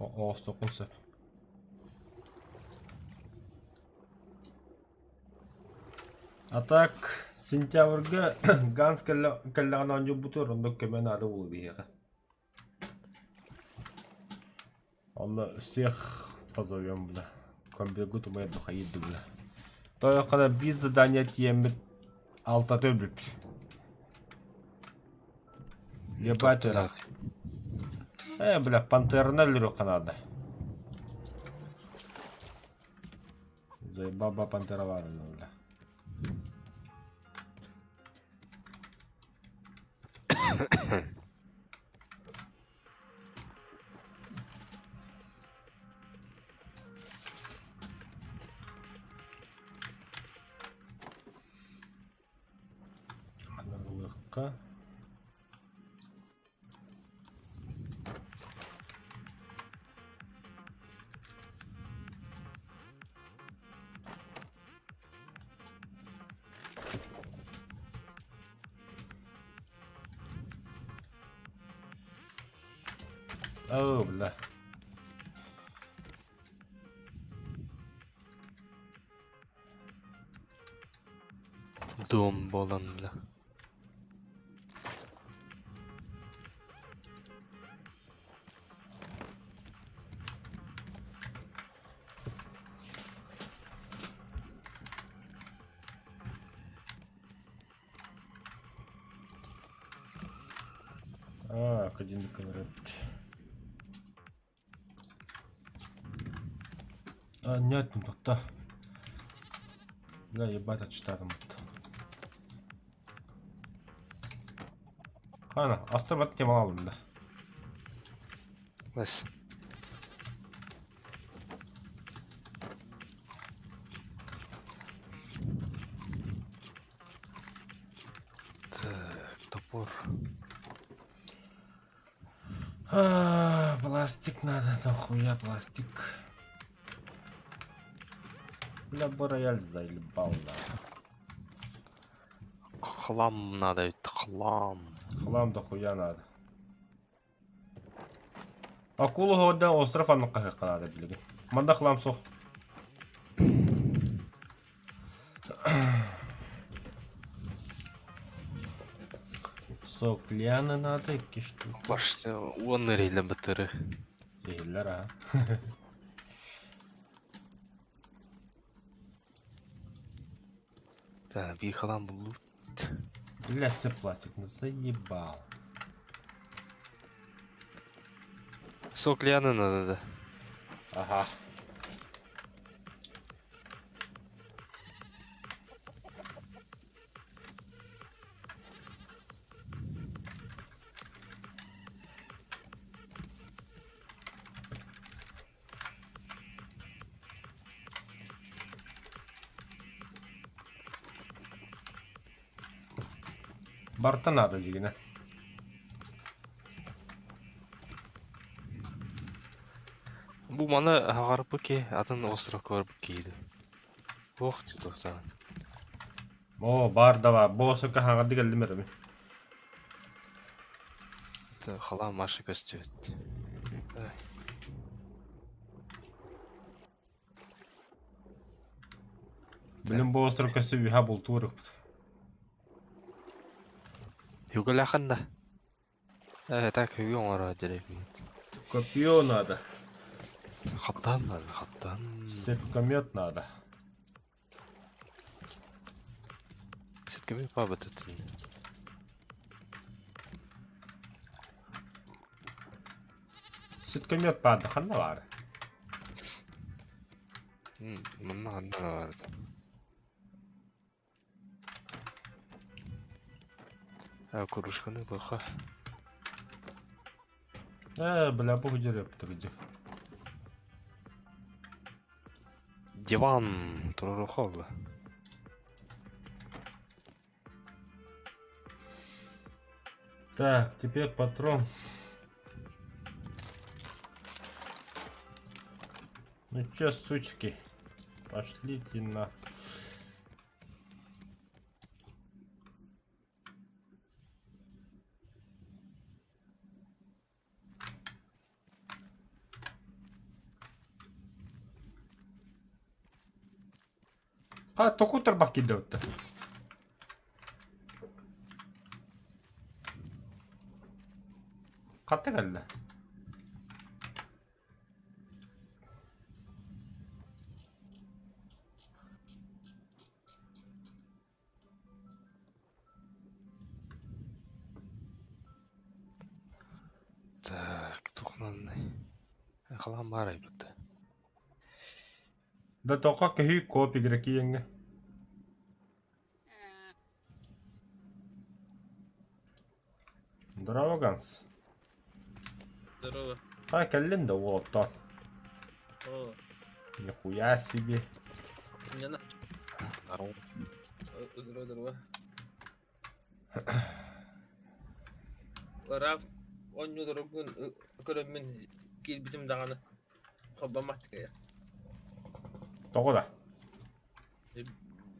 Оҕостуоххун сөп. А так сентябрьга Ганс кэллэҕинэ оонньуурбутугар оннук көмө наада буолуо биһиэхэ. Онно всех позовем, бля. Комбегу тумайыр духайырды, бля. Тойоххана биир задание тиэммит алтата өлбүт. Ебать Топтунаах. Бля, пантераны өлөрүөххэ наада. Заебаба пантера баар бля. Манна ылыахха. Оо, бля. Дом буолан бля. Аа, академик ырыппыт. А, нет, тохто. Бля, ебать, отчитатым. Ана, астырбат темал алдым да. Нас. Так, топор. А, пластик надо, нахуя пластик. Бля, бу рояль заебал, да. Хлам надо ведь, хлам. Хлам дохуя надо. Акула хода остров анныкка хаһыахха наада билигин. Манна хлам суох. Сок лианы надо икки штука. Башня уон эрейлен бытыры. Иһиллэр аа. Так, бии хлам буллубут. Бля, все пластик, ну заебал. Сок лианы надо, да. Ага. Барта надо дигинэ. Бу маны аҕарбы ки, атын островка барбыт киһи Туох дии туохсаҕын? Оо, баар да баар. Бу сука хаҥарды кэллим эрэ мин. Халаан Маша көстүбүт. Билим бу остров көстү үһэ бултуур ыппыт. Югалахан да. Э, так хүйү оҥоро дирэбит. Копье надо. Хаптан надо, хаптан. Сеткомет надо. Сеткомет пабытытын. Сеткомет баар ханна баар? Манна ханна баар. А кружканы плохо. Э, бля, бу дьэрэ Диван туруорухолла. Так, теперь патрон. Ну чё, сучки, пошлите на... Ха, току тарбах киирдэ Хатта кэллэ? Так, тухнанный. Халаан баар айбыт. Да тоқо көһүй коп игроки еңге. Здорово, Ганс. Здорово. А, кэллин да уолаттан. О, Нихуя себе. не на. Здорово. Здорово, здорово. Раф, оонньууларгын көрөммүн киирбитим даҕаны холбоммат кэйэ. Тоҕо да?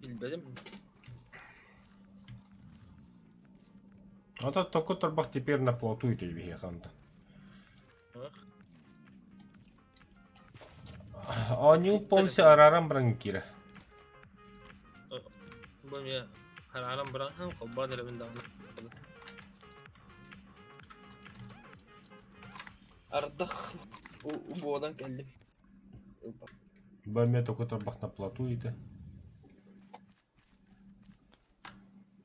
Билбэтим. А то току торбах теперь на плоту ити биһиэхэ Оонньуу полностью арааран баран киирэ. Бу эмиэ харааран баран холбоон эрэбин даҕаны. Ардах буолан кэллим. Бу эмиэ току торбах на плоту ити.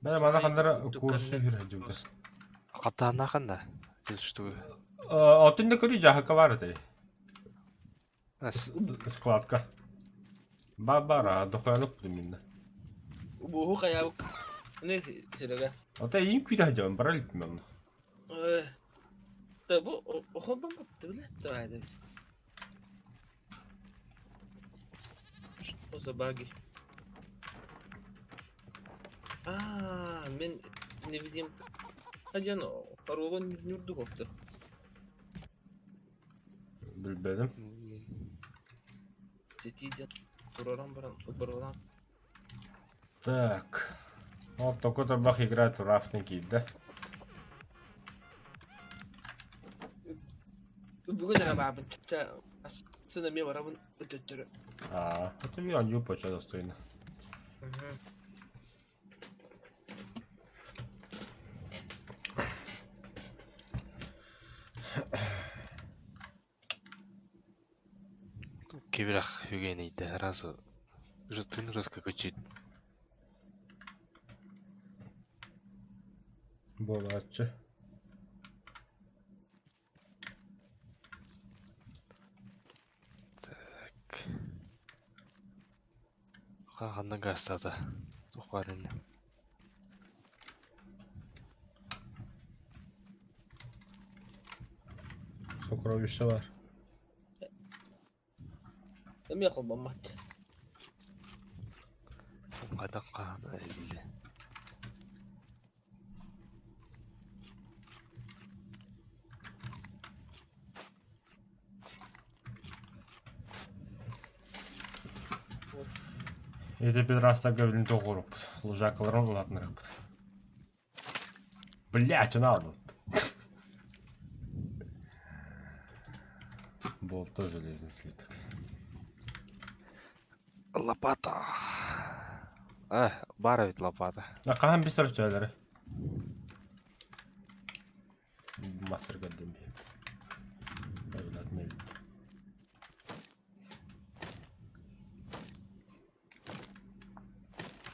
Бля, мана ханнара курсу хүрэ дьубутар. Хаптааннаахын да? Что Алтын да көрүү дьааһыкка баар этэй. Складка. Ба-бара, дохуяны купим Буһу хайаабык. Не силэгэ. Ата иин күүтэ сылдьабын, бара иликпин онно. Э, бу холбон баттыбыла тавайда. Что за баги? А, мен невидим. Адьян паролун нюрдук опты. Билбэтим. Ситии диэн тураран баран ыбырылаан. Так. Вот такой табах играет в Рафтинг киирдэ. Бүгүн эрэ баабын чэ сын эмиэ барабын өтөттөрү. А, это я почти достойно. Кибирах үгэнийдэ сразу уже тын раскакачит. Буолааччы. Так. Ханна гастата. Туох баар иннэ. Сокровище бар. Эмиэ холбоммот. Хайдах хаана эбиллэ. Ити пидорастарга билин тоҕуоруппут. Лужайкаларын улаатыннарыахпыт. Блять, надо. Был тоже железный слиток. Лопата. Э, баар эбит лопата. А хаһан бисер чөөлөрү? Мастер көрдüm.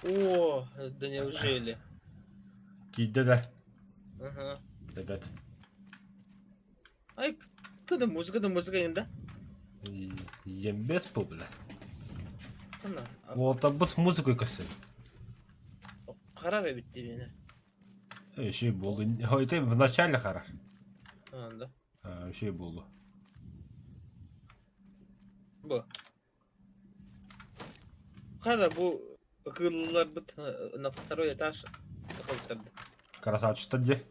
О, да неужели? Киирдэ да? Ага. Ребят. Ай, куда музыка, да музыка инда? Ембес был, бля. Ана. Вот, а с музыкой көсө. Харап эбит дебени. Еще болды. Это в начале харар. Анда. Еще болды. Бу. Хара бу кыылларбыт на второй этаж тахалыттарды. Красавчик де.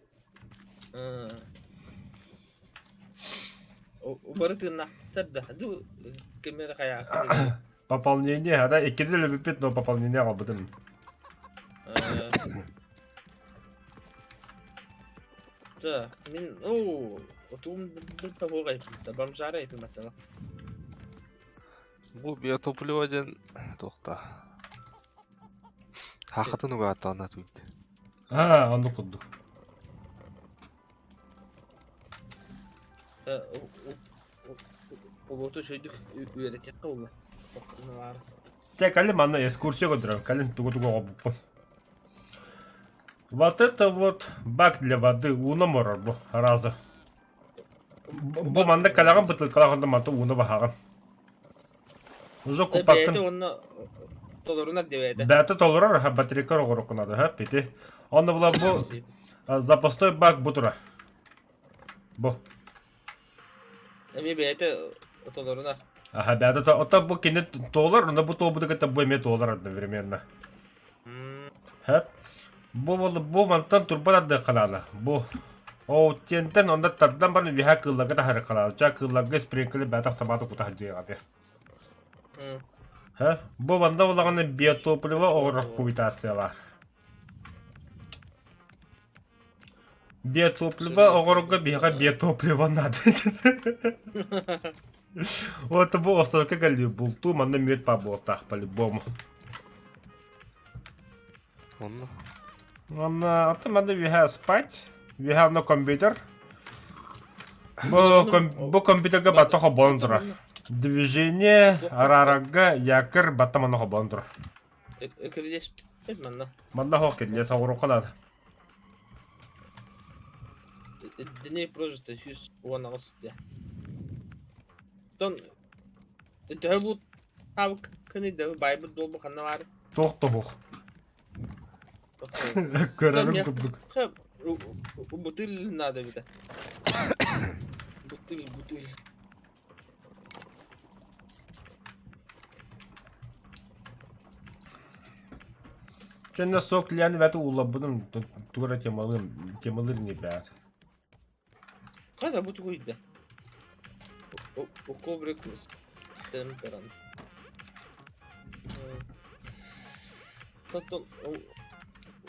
Бары тыыннаахтар да. Ду кемер хайаахтар. Пополнение, да, иккиде лөбүппүт, но пополнение аҕалбытым. Так, мин оо отуум бомжара эпиматтана. Бу биотопливо диэн туохта. Хаахатын угааттаҕына туйда. Аа, оннук курдук. Улууту үчүгэйдик үөрэтиэххэ буолла. Чэ, кэлин манна экскурсия көрдөрөм. Кэлин тугу-тугу оҥорбуппун. Вот это вот бак для воды ууну оҥорор бу аразы. Бу манна кэлэҕин бытыылкалаах манта ууну баһаҕын. Уже куппаккын. Бэйэтэ уонна толорунар диэбээтэ. Бэйэтэ толорор, ха батарейка оҥоруоххун ха пити. Онно була бу запасной бак бу турар. Бу. Эмиэ бэйэтэ толорунар. Аха, бэйэтэ оттон бу кини туолар, онно бу туолбуту кытта бу эмиэ туолар одновременно. Хэп. Бу бу мантан турба тардыахха наада. Бу Оо, тиэнтэн онно тардан баран үөһэ кыылларга таһаарыахха наада. Ча кыылларга спринклер бэйэтэ автоматы кута сылдьыаҕа Һэ, бу манна буоллаҕына биотопливо оҥорор кубитациялаар. Биотопливо оҥорорго биһиэхэ биотопливо наада. Вот бу островка кэлли бултуу манна мүөт баар буолтаах по-любому. Онно. Онно оттон манна үөһэ спать, үөһэ онно компьютер. Бу, ком, бу компьютерга батта холбонон турар. Движение араарарга якорь батта манна холбонон турар. Кирилиэспит манна. Манна хоох кирилиэс оҕуруохха наада. Дней прожито 118 диэн. Оттон төһө булт хаабыккыный да баайбыт буолбу ханна баар? Туох да суох. Көрөрүм курдук. Бутыль надо эбитэ. Бутыль, бутыль. Чөннө сок лиан бэт уулларбытым тугу эрэ темалыым темалыыр ини бэт. Хата бу тугуй да? Коврик темперан. Тотон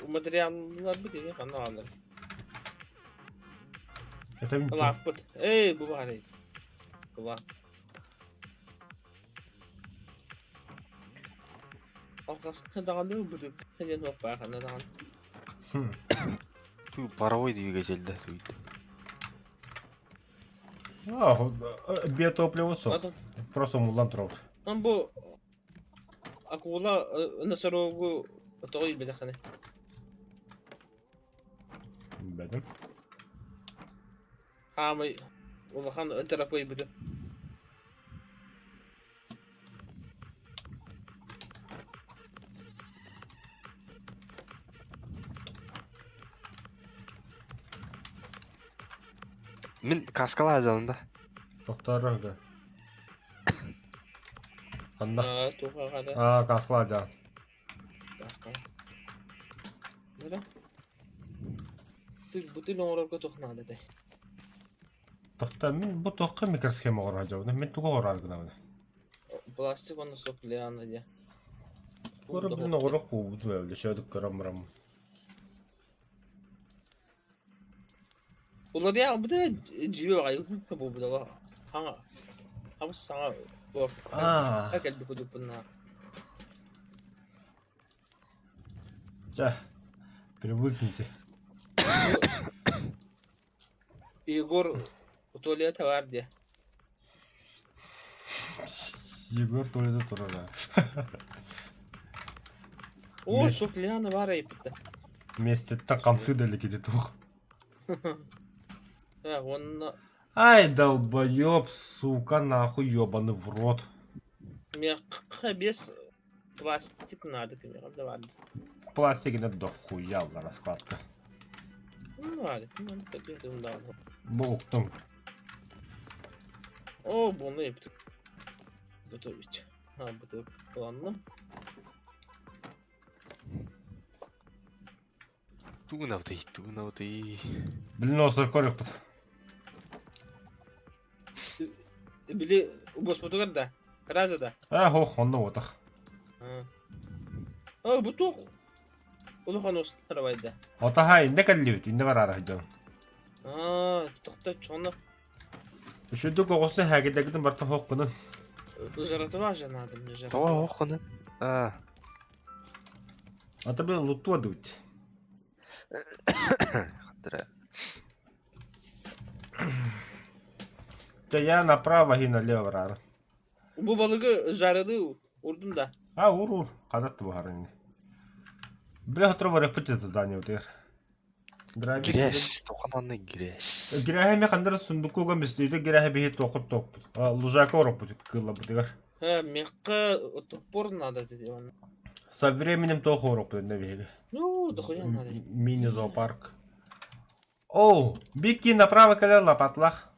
материалларбыт ини ханна бааллар? Это Лааппыт. Эй, бу баар Кыла. Алҕаска даҕаны ылбытыкка диэн уоппаахана даҕаны. Туу паровой двигатель да туйда. Биотопливо суох. Просто умуллан турабыт. Бу акула носорогу тоҕо илбэтэххиний? Билбэтим. Хаамай улахан терапевт Мин каскалаах дьалым да. Тохтоорго. Ханна? Аа, туохха Аа, каскалаах дьаан. Бутыль оҥорорго туох наада этэй? Тохтоо, мин бу туохха микросхема оҥоро сылдьабын? Мин тугу оҥороору гынабын? Пластик уонна сок лиана диye. Куора блин оҕуруок буолбут бэйэлэ сөдүк көрөн бараммын. Уларыйа бу дьиэ аҕай буолбута хаҥа хабыс саҥа Аа. кэлбит курдукпун Чэ, привыкните. Егор туалета бар диye. Егор туалета турар. О, сок лиана бар айыппыта. Миэстеттэн хамсыы да илик ити туох. Уонна Ай, долбоеб, сука, нахуй, ебаный в рот. Миэхэ без пластик надо, конечно, давай. Пластик это дохуя раскладка. Ну, ладно, ну, да. Бу уктум. О, буну готовить. А, бу планным. Тугунабытый, тугунабытый. Блин, осыр көрүкпүт. Били госпотугар да. Раза да. Аа, хох, онно уотах. О, бу туох улахан устарабайда. Отаха инде кэллибит, инде бараара дьон. Аа, тохто чоно. Үчүдүк оҕусу хаагидагытын барта хох гынан. Жратва же надо мне жратва. Тоҕо ох гынан? Аа. Ата блин луттуа дуть. Хаттара. Чэ, я направо и налево бараара. Бу балыгы жарылыы урдум да. А, ур ур, ханат буһарын. Бля, хотро барыппыт задание утыр. Грязь, тоқананны грязь. Гирәһе ме хандар сундукуга мистейде гирәһе биһи тоқут тоқпут. Лужака ороппут кыллабытыгар. Мекка топор надо деди он. Со временем тоқ ороппут не биһиги. Ну, дохуя надо. Мини-зоопарк. Оу, Бикки направо кэлэр лапатлах.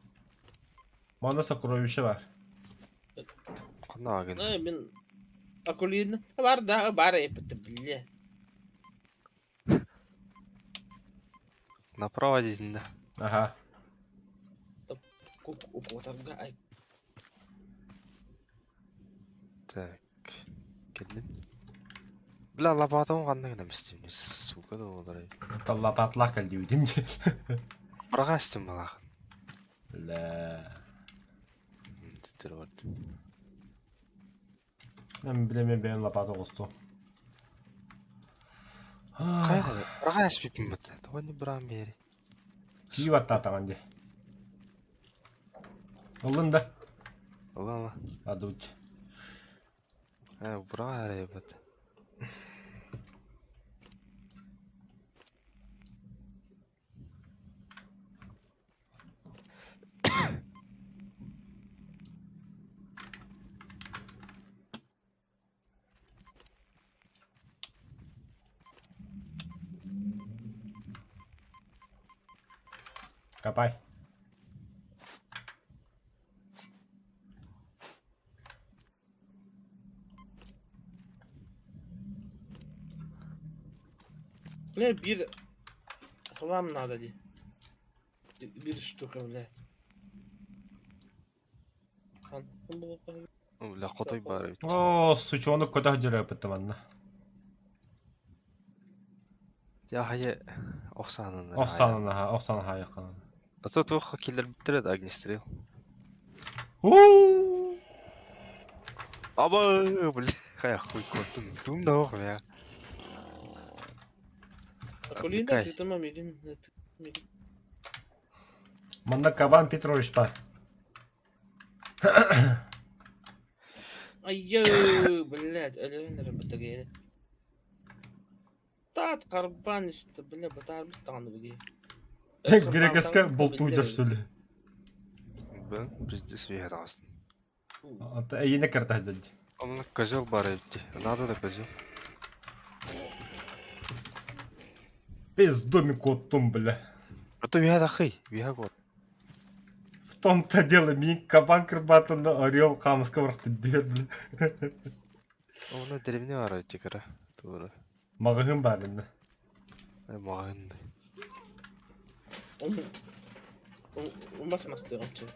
Манна сокровище бар. Ханна гын. Ну, мин акулин бар да бар эппит бля. Направо дейсің да. Ага. Укотарга ай. Так. Кэллим. Бля, лопатам ханна гына истим. Сука да болар. Та лапатлах кэлдибитим. Быраға истим балахан. Бля. Тетер бар. Мен билемен бэйэн лопата оҕустум. Кайда? Быраға испиппин бит. Тоҕо бырам бери. Киіп аттаатаҕын дии. Ыллын да. Ыла ыла. Адуть. Э, быраға эрэ бит. Копай. Бля, биир хлам надо дии. Биир штука, бля. Хантан булуохха Бля, хотой баар эбит. Оо, сучонок көтөх дьөрөөпүттэ манна. Дьэ, хайа ох саанан Ох саанан аха, ох саанан хаайахханан. Ата туох киллэрбиттэрэ да огнестрел. Уу! Аба, бля, хайа хуй куттум. Тум да ох, бля. Акулина Отвлекай. тытыма мигин. Мигин. Манна Кабан Петрович бар. Айыы, блядь, өлөөн эрэ батарея. Таат харбаан истэ, бля, батаарбыт даҕаны били. Грекеска бултуу дьөрсүлү. Б, пиздец, вега таҕыстым. Ата эйине кэртэ дьадди. Онно козел баар эбит. Надо да козел. Пиз домик оттум, бля. А то вега тахый, вега кот. В том-то дело, мин кабан кырбаатында орел хаамыска барахты дүөр, бля. Онно деревня баар эбит кыра. Тура. Маҕаһыын баар иннэ. Маҕаһыын. Умас мастыаҕым чэ.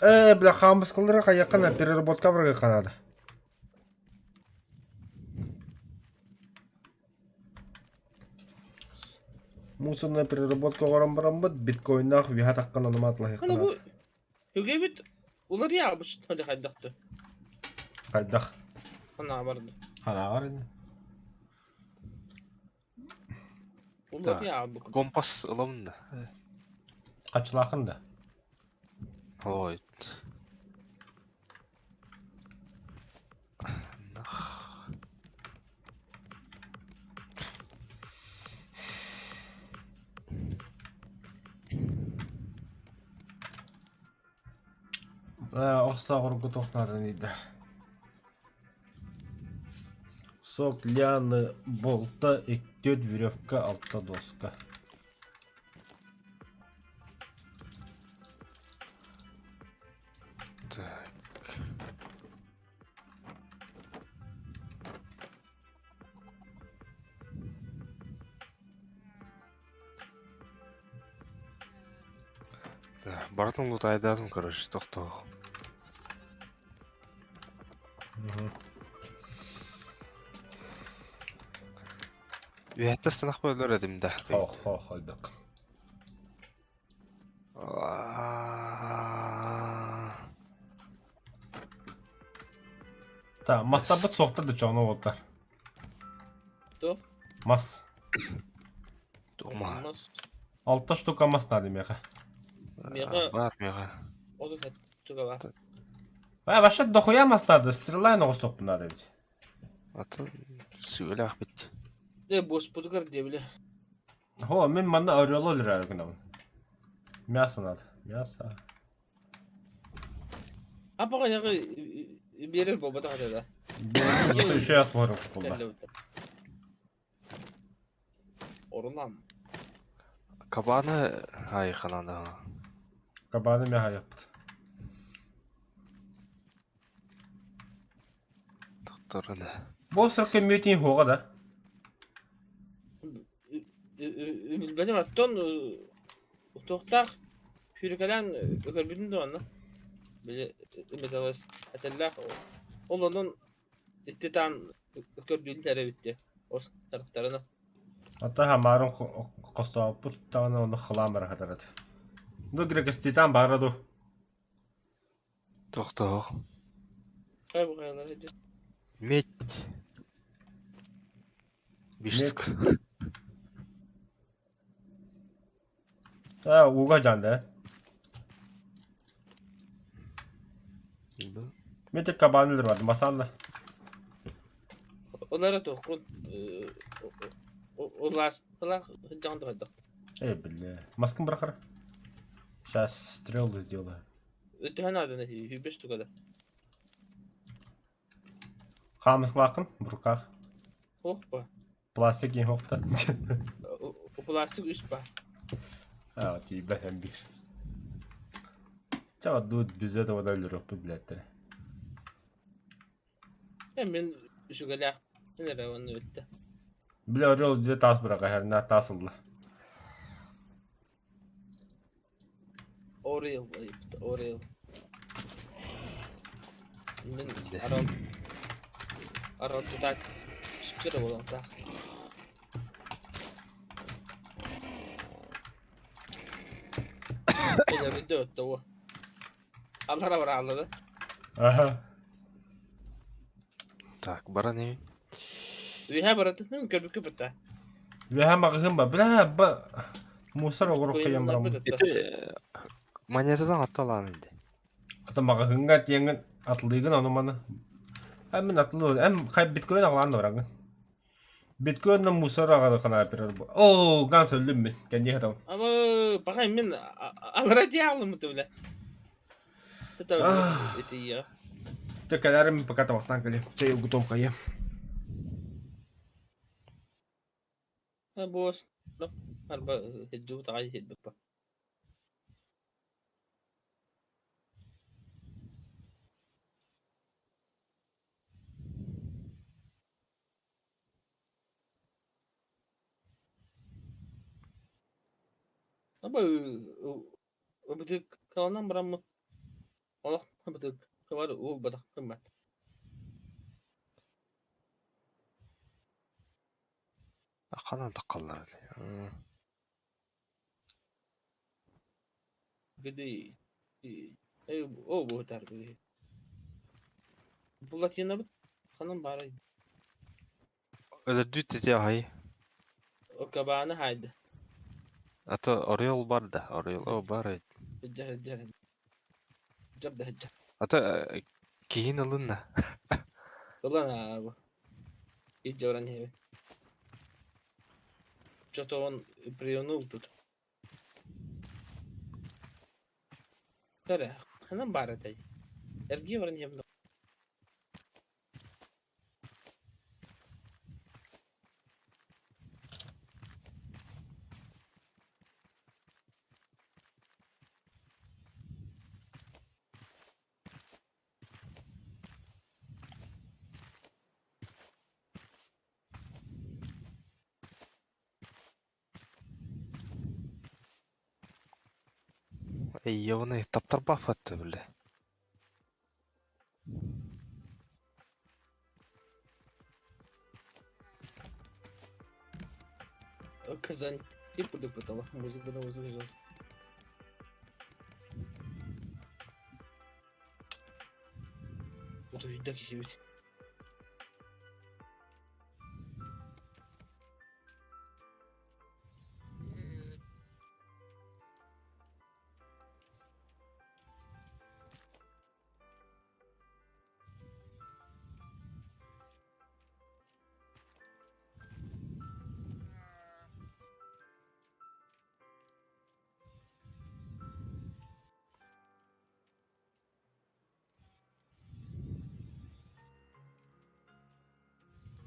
Э, бля, хаамыскалары хайаххана переработка барга ханаада. Мусорная переработка оҥорон бараммыт, биткоиннаах үөһэ таххан ону Аны бу маатылаһыахтанаат. үгэбит уларыйаабыт хали хайдахты. Хайдах? Анаа барды. Ханаҕар ини. Уларыйаабыт. Компас ылабын да. Хачылаахын да. Ой. Э, охсоҕорго туох нааданы да. Сок лианы болта икки веревка алта доска. Так. Да, барытын лутайдатым, короче, тохтоо. Үөһэттэ станах буолар этим да. Ох, ох, хайдах. Та, мастарбыт суохтар да чоно буолтар. Туох? Мас. Дома. Мас. Алта штука мас надо миэхэ. Миэхэ Бар миэхэ. олус туга баар. А, вообще дохуя мас надо, стрела оҥостуохпун надо ведь. Атын сүгэлээх бит. Э, буоспутугар диэбилэ. Хо, мин манна орелу өлөрөөрү гынабын. Мясо надо. Мясо. Апаҕа яҕы биэрэр буолбатах этэ да. Зато еще я смотрю куда. Орулам. Кабаны ай ханада. Кабаны мяха яппыт. Тохторына. Бу сырка мүтин хуга да. Билбэтим оттон туохтаах сүүрүкэлээн көрбүтүн да онно. Били металлыс этэллээх ол онон итти таан көрдүүллэр эбит дии. Ос тарафтарына. Ата хамарын хостооппут таҕаны оны хылаан барахатарат. Ду грекеститан бара ду. Тохтоох. Кай бу хайалар дии. Медь. Биш штук. А, уга жанда. Мете кабаны өлөрбөтүм басанна. Олара туохкун улаастылах сылдьаҕын да хайдах. Эй, бля. Маскын бырахар. Сейчас стрелу сделаю. Төһө нааданы сүүрбэс штука да. Хаамыскалааххын в руках. Суох ба. Пластик не хохта. Пластик үс ба. Аа, тиийбэт эн биир. Чэ, дуут без этого да өлөрүөхпүт билэттэрэ. Э, мин үчүгэлээх мин эрэ уонна бүттэ. Бile орел дьэ таас быраҕа на таас ылла. Орел, Орел. Мин арал арал тутаат сүпсүрэ буолуохтаах. Элэрдэ өттө Аллара барааллады. Аха. Так, баран эбит. Үһэ барытын көрбүккэ бытта. Үөһэ маҕаһыын ба. Бля, ба мусор оҕурук кыйан бараммын. Ити монетадан атталаан инде. Ата маҕаһыыҥҥа тиэҥҥин атылыыгын ону маны. Эн мин атылыы эн хай биткоин аҕалаан да бараҥҥын. Биткоин мусор аҕалы ханааппырар бу. Оо, ган сөллүм мин. Кэнниэ хатабын. Ама пахай мин алара диалым бile. Это я. Те кэлэрим пока табахтан кэлиэм. Чэй угутуом хайыам. Бос. Арба хеджу тагай хедбеппа. Аба ыбытык каланан бараммыт олох ыбытык кыбар уолбатах гыммат. Ханан таххаллар Гыды о буһутар гыды. Булатинабыт ханан баарай. Өлөрдүү тете аһай. Кабааны хайды. А то Орел бар да, Орел, о бар. Жар жар. Жар да жар. А то киһин ылынна. Ылан аабы. Иджоран хебе. Что-то он приунул тут. Тэре, ханан баар этэй? Эргийэ баран иһэбин Эй, ебаный, таптарбафатты, бля. Казань. И куда Музыка на музыка Вот увидак сибит.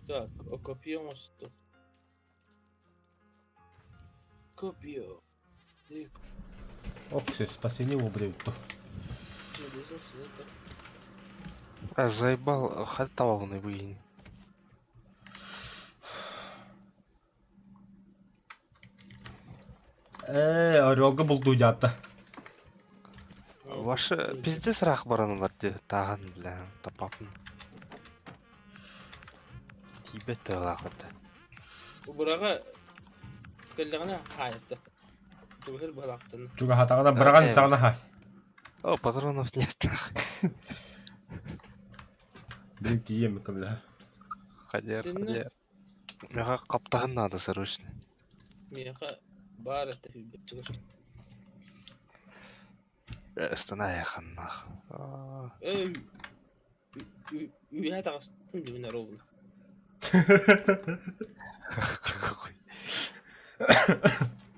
Так, копье что? Копье. Окси, спасение убрют. А заебал, хаттавны выйни. Э, орелга булду дьаата. Ваша пиздец рах бараналар де тагын, бля, тапапын. Тибет тылахыты. Убураға кэллэҕинэ хаайытта. Түбүһүр быһалаахтын. Чугаһатаҕына быраҕан саҕана хай. О, патронов нет нахуй. Блин, тиийэммин көмөлөһө. Хадер, Тиннэ. хадер. Меха каптаһын надо срочно. Миэхэ баар этэ хүлбэт Станая нах. Эй, үөһэ таҕыстым дибин ровно.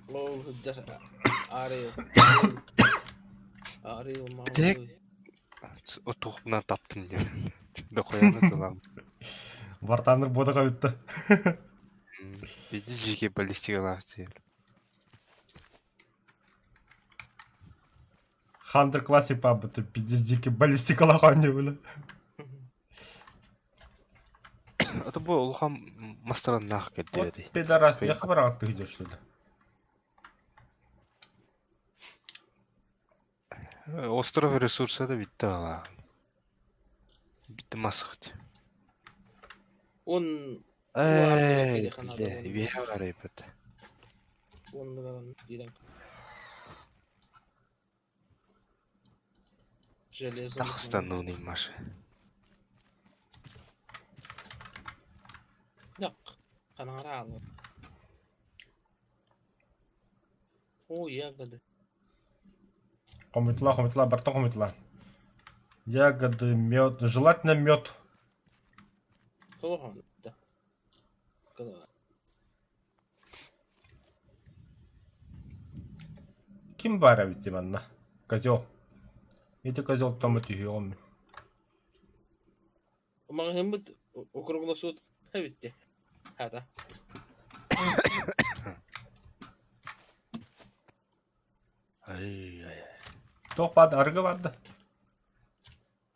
Ол сылдьар арыйл. Арыйл Дек. мал. Отуохпунан таптым диэн. Дохуяны тылам. Вартаныр бодаға бітті. Биди жеке баллистикалаах диэн. Хантер Classic пабыты пиздец дикий баллистикалаах оонньуу А то бу улахан мастараннаах Вот кэрдиэбэтий. пидорас, Кый- миэхэ бараҕат идешь что ли? Остров ресурса да бүттэ аҕалаа. Бүттэ масхыт. Он Эй, Бу бile, үөһэ барайбыт. оннугар киирэн железо Тахстаннууный Маша. Yok. Kanara alır. О, ягоды. Хомутла, хомутла, бартон хомутла. Ягоды, мед, желательно мед. Тоҕо да. Кыла. Ким баар эбит манна? Козел. Ити козел томо түһүөҕүм. Маҕаһыыммыт округлосуут эбитти. Хата. Ай, ай. Туох баар арыгы баар да?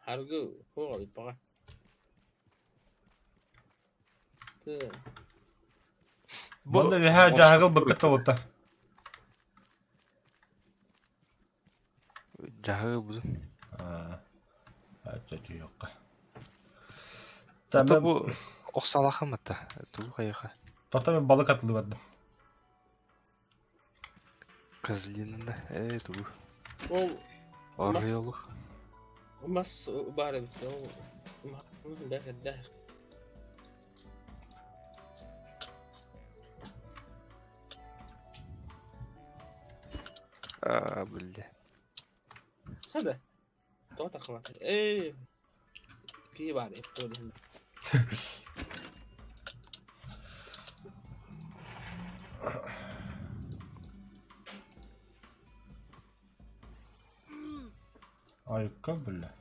Аргы суох эбит баҕа. Ты Манна үһээ дьааһыгыл быкка тобулта. Дьаһыы бу. Аа. Ача түһүөххэ. А то Тама бу охсалаха мата. Туу хайыха. Тота мен балык атылы бардым. Козлинана. Э, туу. Ол Орыйолу. мас баар эбит. Ол да да. А, бile. Хада. Тоҕо таххалаах. Ээ. Кии баар эбит ол иһин. Айка бля.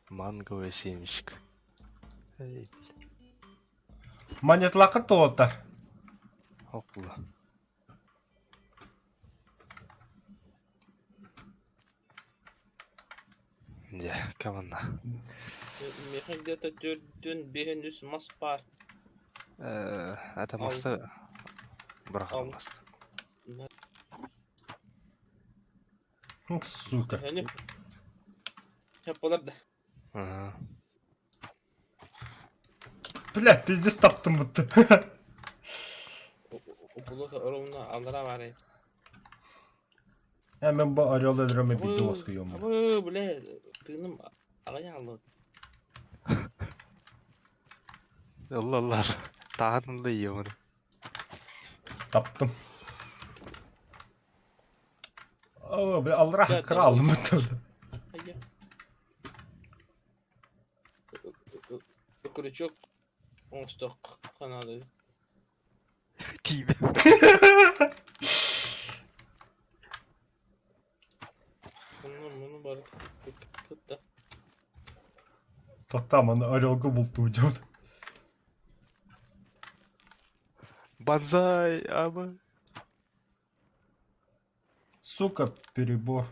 Манговая семечка. Эй, Монетлакы туолта. хопла. Дьэ, каванна. Миэхэ где-то төрдүн биэһин үс мас баар. Это Ал. маста бырахан Ал. маста. Сука. Эһэни. Хаппалар да. Ага. Бля, пиздец таптым будто. Булута ровно аллара баар эбит. Э, мен бу орел өлөрөмө бидде оскуйом. Абы, бля, тыыным аҕай хаалла. Алла алла. Таһын да ийэ Таптым. О, бля, аллара Да, кралым будто. Айя. Крючок оҥостох ханаады. Тиибэ. Муну муну бары кытта. Тоттам, аны орелга булту идет. Банзай, аба. Сука, перебор.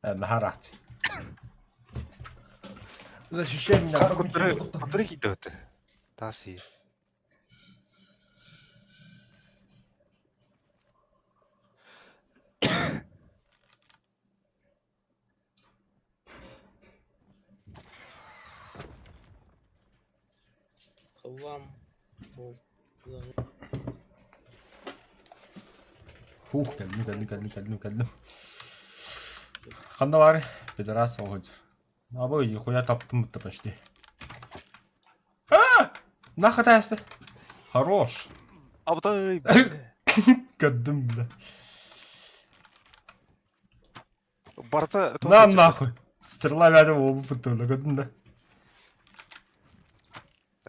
Нахарат. Защищай меня. Который, который идет. Таси. Хлам. Бол. Хух, кэллим, кэллим, кэллим, кэллим, кэллим. Ханна бар, пидорас оҕонньор. Абы, хуя таптым будто почти. А! Нахуй таасты. Хорош. Абдай. Көрдүм, бля. Барта. На нахуй. Стрела рядом оба будто, бля, көрдүм да.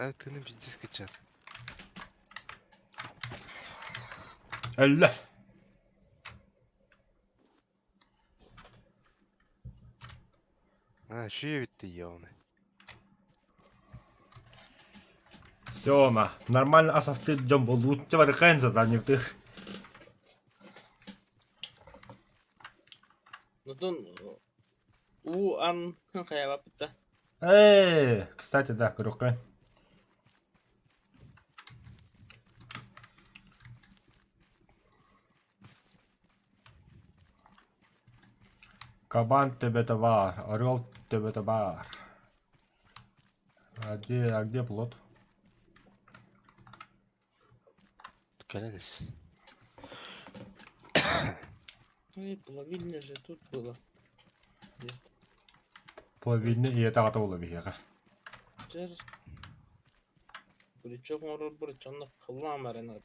Э, ты на пиздец качат. Әллә. А, шүйе битти явны. Все, на. Нормально асастыыр дьон буолуучча барыкаан заданиевтыыр. Нутун уу ан хайабаппыт да. Э, кстати, да, көрүөххэ. Кабан төбөтө баар, орел төбөтө баар. А где плот? Кэлэн ис. Ой, плавильня же тут было. Где-то. Плавильня ийэтэ аҕата буола биһиэхэ. Дьэр. Крючок оҥорорбор дьонно халлаан баран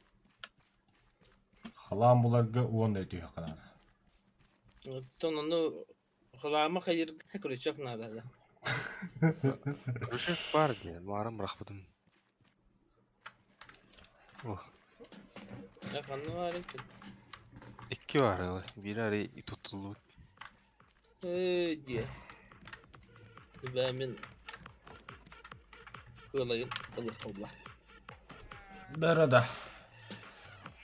Халаан буларга уон да түһүөххэ наада. Оттон ону халаама хайыырга крючок наада да. Крючок баар дии, маарым бырахпытым. О, Э, ханна баар эбит? икки баар ыла. Биир арый туттуллубут. Ээ диэ. Бээ мин кыалайын ылыахха Бэрэ да.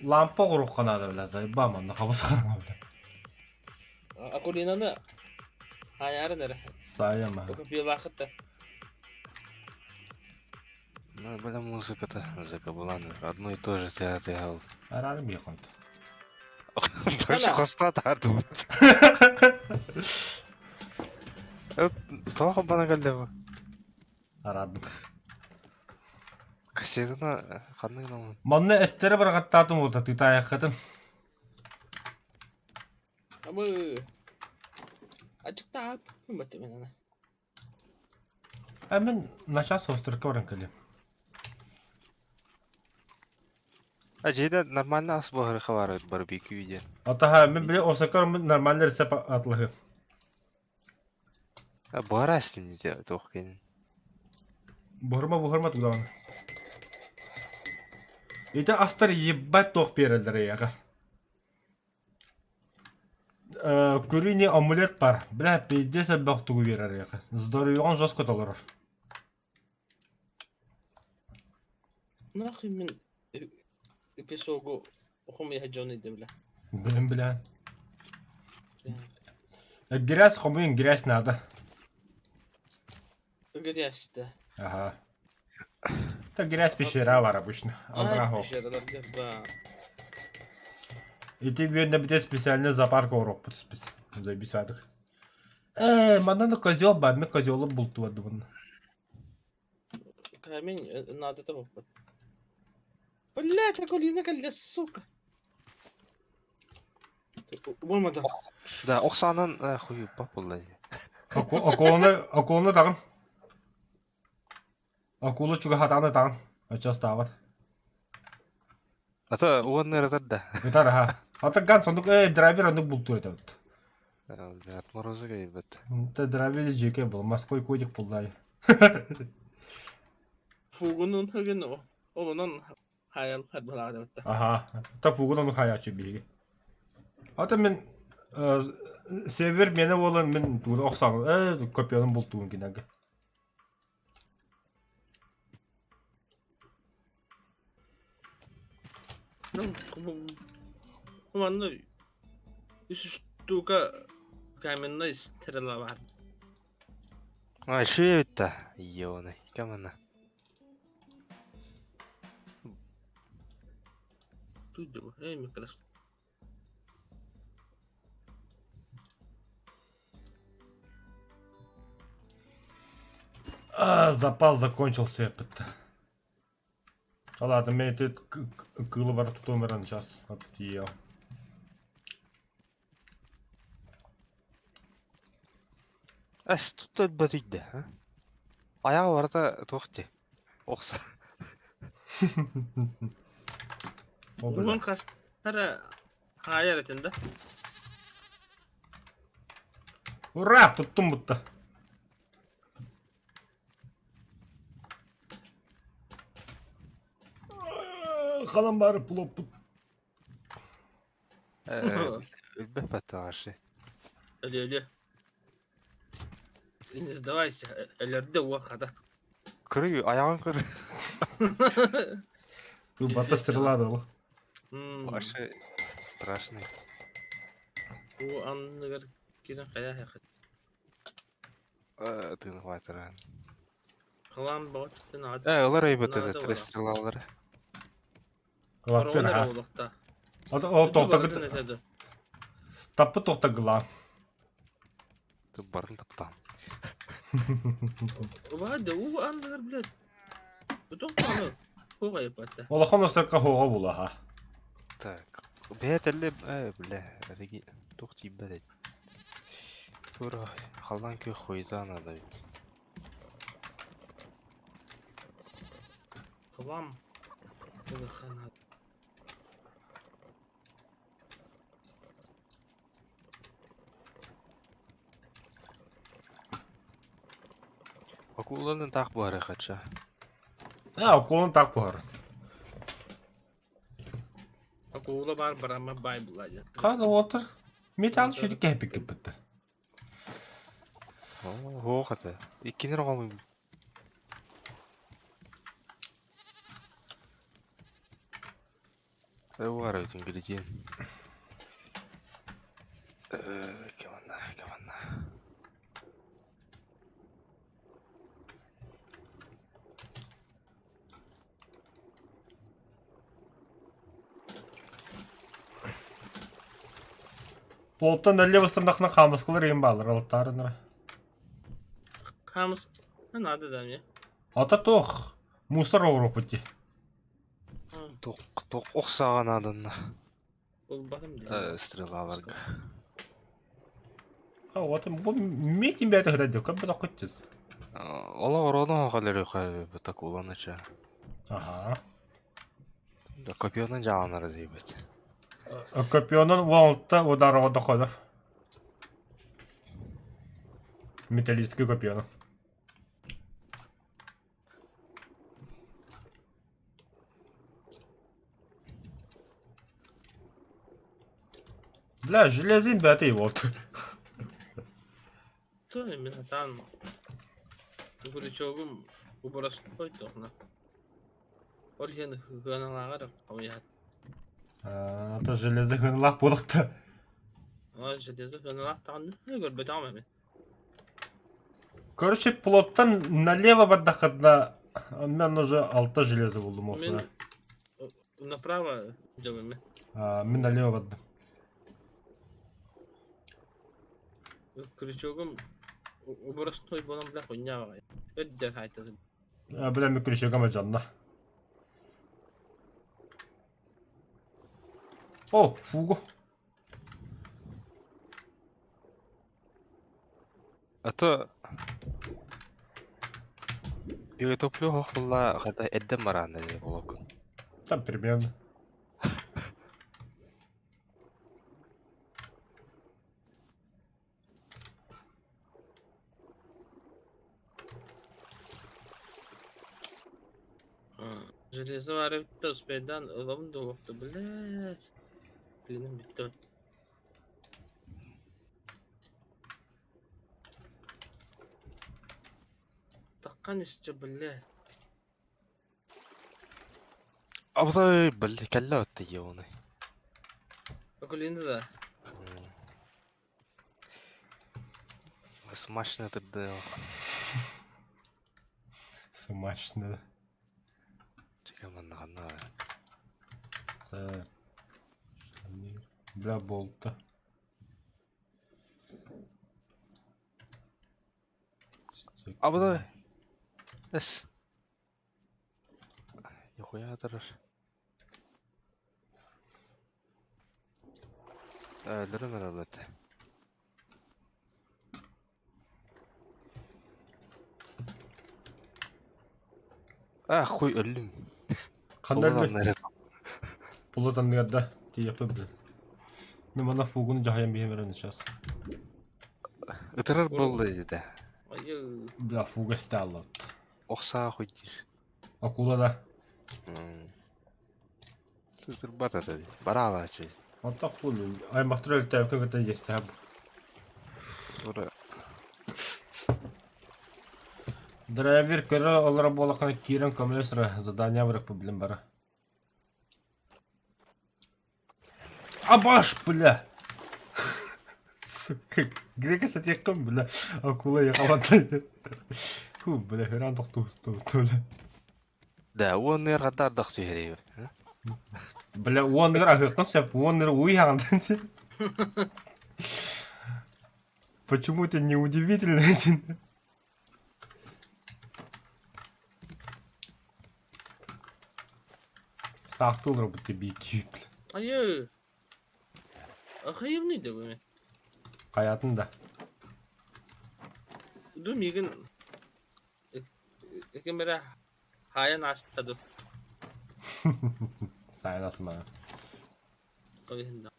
Лампа оҥоруохха наада бля, заебал манна хабыс хараҥа бля. Акулинаны хаайаарын эрэ. Саайама. Копиялаахыт да. Ну, бля, музыка-то закабалан. Одно и то же театр. Араарым яконт. Больше хоста тардыбыт. Тоҕо бана кэллэ бу? Араадым. Кассетаны ханнык гынамын? Манна эттере барҕаттаатым буолта тыытаайаххытын. Абы. Ачыктаап. Баттым ана. А мин начаас соостурка баран кэлиэм. А дьиэдэ нормально ас буһарыха баар барбекю диэн. Атаха мин били Осакар мин нормальный рецепт атлаһы. А буһара астым дии туох кэнин. Буһарма буһарма тудаҕына. Ити астар ебать туох биэрэллэр эйиэхэ. Куриный омлет бар. Бля, пиздец элбэх тугу биэрэр эйиэхэ. Здоровьеҕын жестко толорор. Нахуй мин песогу хомуйа дьон иде бля. Блин, бля. Грязь хомуйун, грязь надо. Грязь да. Ага. Это грязь пещера бар обычно. Алдрахов. Да. Ити бүөннэ бите специально зоопарк оҥоруохпут спец. Заебись аадык. Ээ, манна козел бар, мен козелу бултуадыбын. Камень надо того. Блядь, Акулина кэллэ, сука. Буолмата. Да, ох саанан хуйуппат буолла дии. Акуланы, акуланы таҕын. Акула чугаһатаҕына таҕын. Оччоостаабат. Ата уонна ыратар да. Ытар аха. Ата Ганс оннук драйвер оннук бултуур этэ. Отморозы кэйбэт. Это драйвер жеке был, морской котик буллай. Фугунун хыгын олонон хайал харбалаабыта. Аха. Та фугун ону хаячы биһиги. Ата мин север мене болан мин тугун охсаҕын копиянын бултуун кинеге. Ну, манна үс штука каменной стрела бар. А, үчүгэй эбит да. Ионы. Кэмана. Тут микроскоп. А, запас закончился опять. Да ладно, мен ити кыылы бара тутуом эрэн сейчас тиийиэҕим. Эс тут өлбөтүйдэ, а? Айаҕа барыта туох дии? Охса. Ол бile. Уон хастара хаайар этин да? Ура! Туттум бутта. Халан бары плоппут. Өлбөт баттаҕаршы. Өлө өлө. Не сдавайся, өлөрдө уол хата. Кырый, айаҕын кыр. Бата стрела дыл. Вообще страшный. Уу анныгар кирен хайа хайа. Тыын хватыран. Халаан бөҕөттөн аҕа Э, ылар айбыт наада это буолар. стрелалары. Латтыр Ороҕун эрэ ha. буолуохтаах. Ол Үрдү тоқтагы барытын этэ дуо? таппы тоқтагыла. Ты барын таптам. Убаһа да уу анныгар блядь. Бутох даҕаны туох айыппатта. Улахан осырка хоҕо булаха. Так. Бэйэтэлли э, бля, реги тух тиийбэт эт. Тура халлаан күөх хуйта надо. Хлам. Улахан. Акуланы таах буһарыахача. А, акуланы таах буһар. Акула баар барама баай була дьэ. Хана отыр. Металл шүтүк кэһэппик кыппытта. Оо, ата. Иккинер оҕолуй. Буһар эбитин билигин. Кэманна, кэманна. Плоттан әлле бастырнахна хаамыскалар ең баалар алыттаарынара. Хаамыс надо да мне. Ата тох мусор оҕуруоппут дии. Туох туох ох саҕа нааданна. Булбатым дии. Э, стрелаларга. А вот бу метин бэйэтэ сытар диэккэ бөлөххүт Олох орону халерөхө такуланача. Аха. Копионан дьааланар азыйбыт. Копионан уолта удар оҕодоходор. Металлический копионан. Бля, железин бэтэй вот. Кто мин сатаан Куличогум убарастой тохна. Ол иһин ыаналааҕар хомуйаат. Это железо гынлах буолахта. Ол железо гыналаах даҕаны көрбөтөҕүм эбит. Короче, плоттан налево бардаххытына мен уже алта железо булдум Мин осуна. направо дьабыммын. Мин налево бардым. Крючогум убарастой буолан бля хуйня баҕайы. Өддөр хаайтатын. Бля, мен крючогом алдьанна. О, фугу. А то Перетоплю хохула хата эддем бараана дии болокун. Там примерно. Железо баар эбит да успейдаан ылабын да уохта блядь. Тыыным бүттэ. Таххан истэ блядь. Абзай били кэллэ отты ёны. Акулина да. Смачно ты Смачно. Чекаманна Так. Бля, болта. Абзай. Эс. Нихуя турар. Өлөрөн эрэ А, хуй өллүм. Ханна Булан эрэ. Булат анныгар да тиийэппит бile. Мен манна фугуну дьаһайан биһим эрэн сейчас. Ытырар буолла дии Айыы. Бля, фуга сталла. Ох саа хуй диир. Акула да. Сытырбат ата дии. Бараалаачы. Онтон хуй аймахтар өлтөөбүккэ кытта иэстэһэ. Тура. Драйвер көрө олоро буоллаххына киирэн көмөлөс эрэ, задание барыппын билэн бара. Абаш, бля! Сука, грека сатиэххин, бля, акула ехала. Фу, бля, хрен тохтуусту, бля. Да, уонныгар хата ардах түһэрий. Бля, уонныгар аһыаххын сөп, уонныгар уй хаҕантан Почему это не удивительно? Саахтыл робот бики, бля. Айыы. Ахайымный да бу. Хайатын да. Ду мигин ким эрэ хаайан ааста ду. Сайын асмаа. Ол иһин да.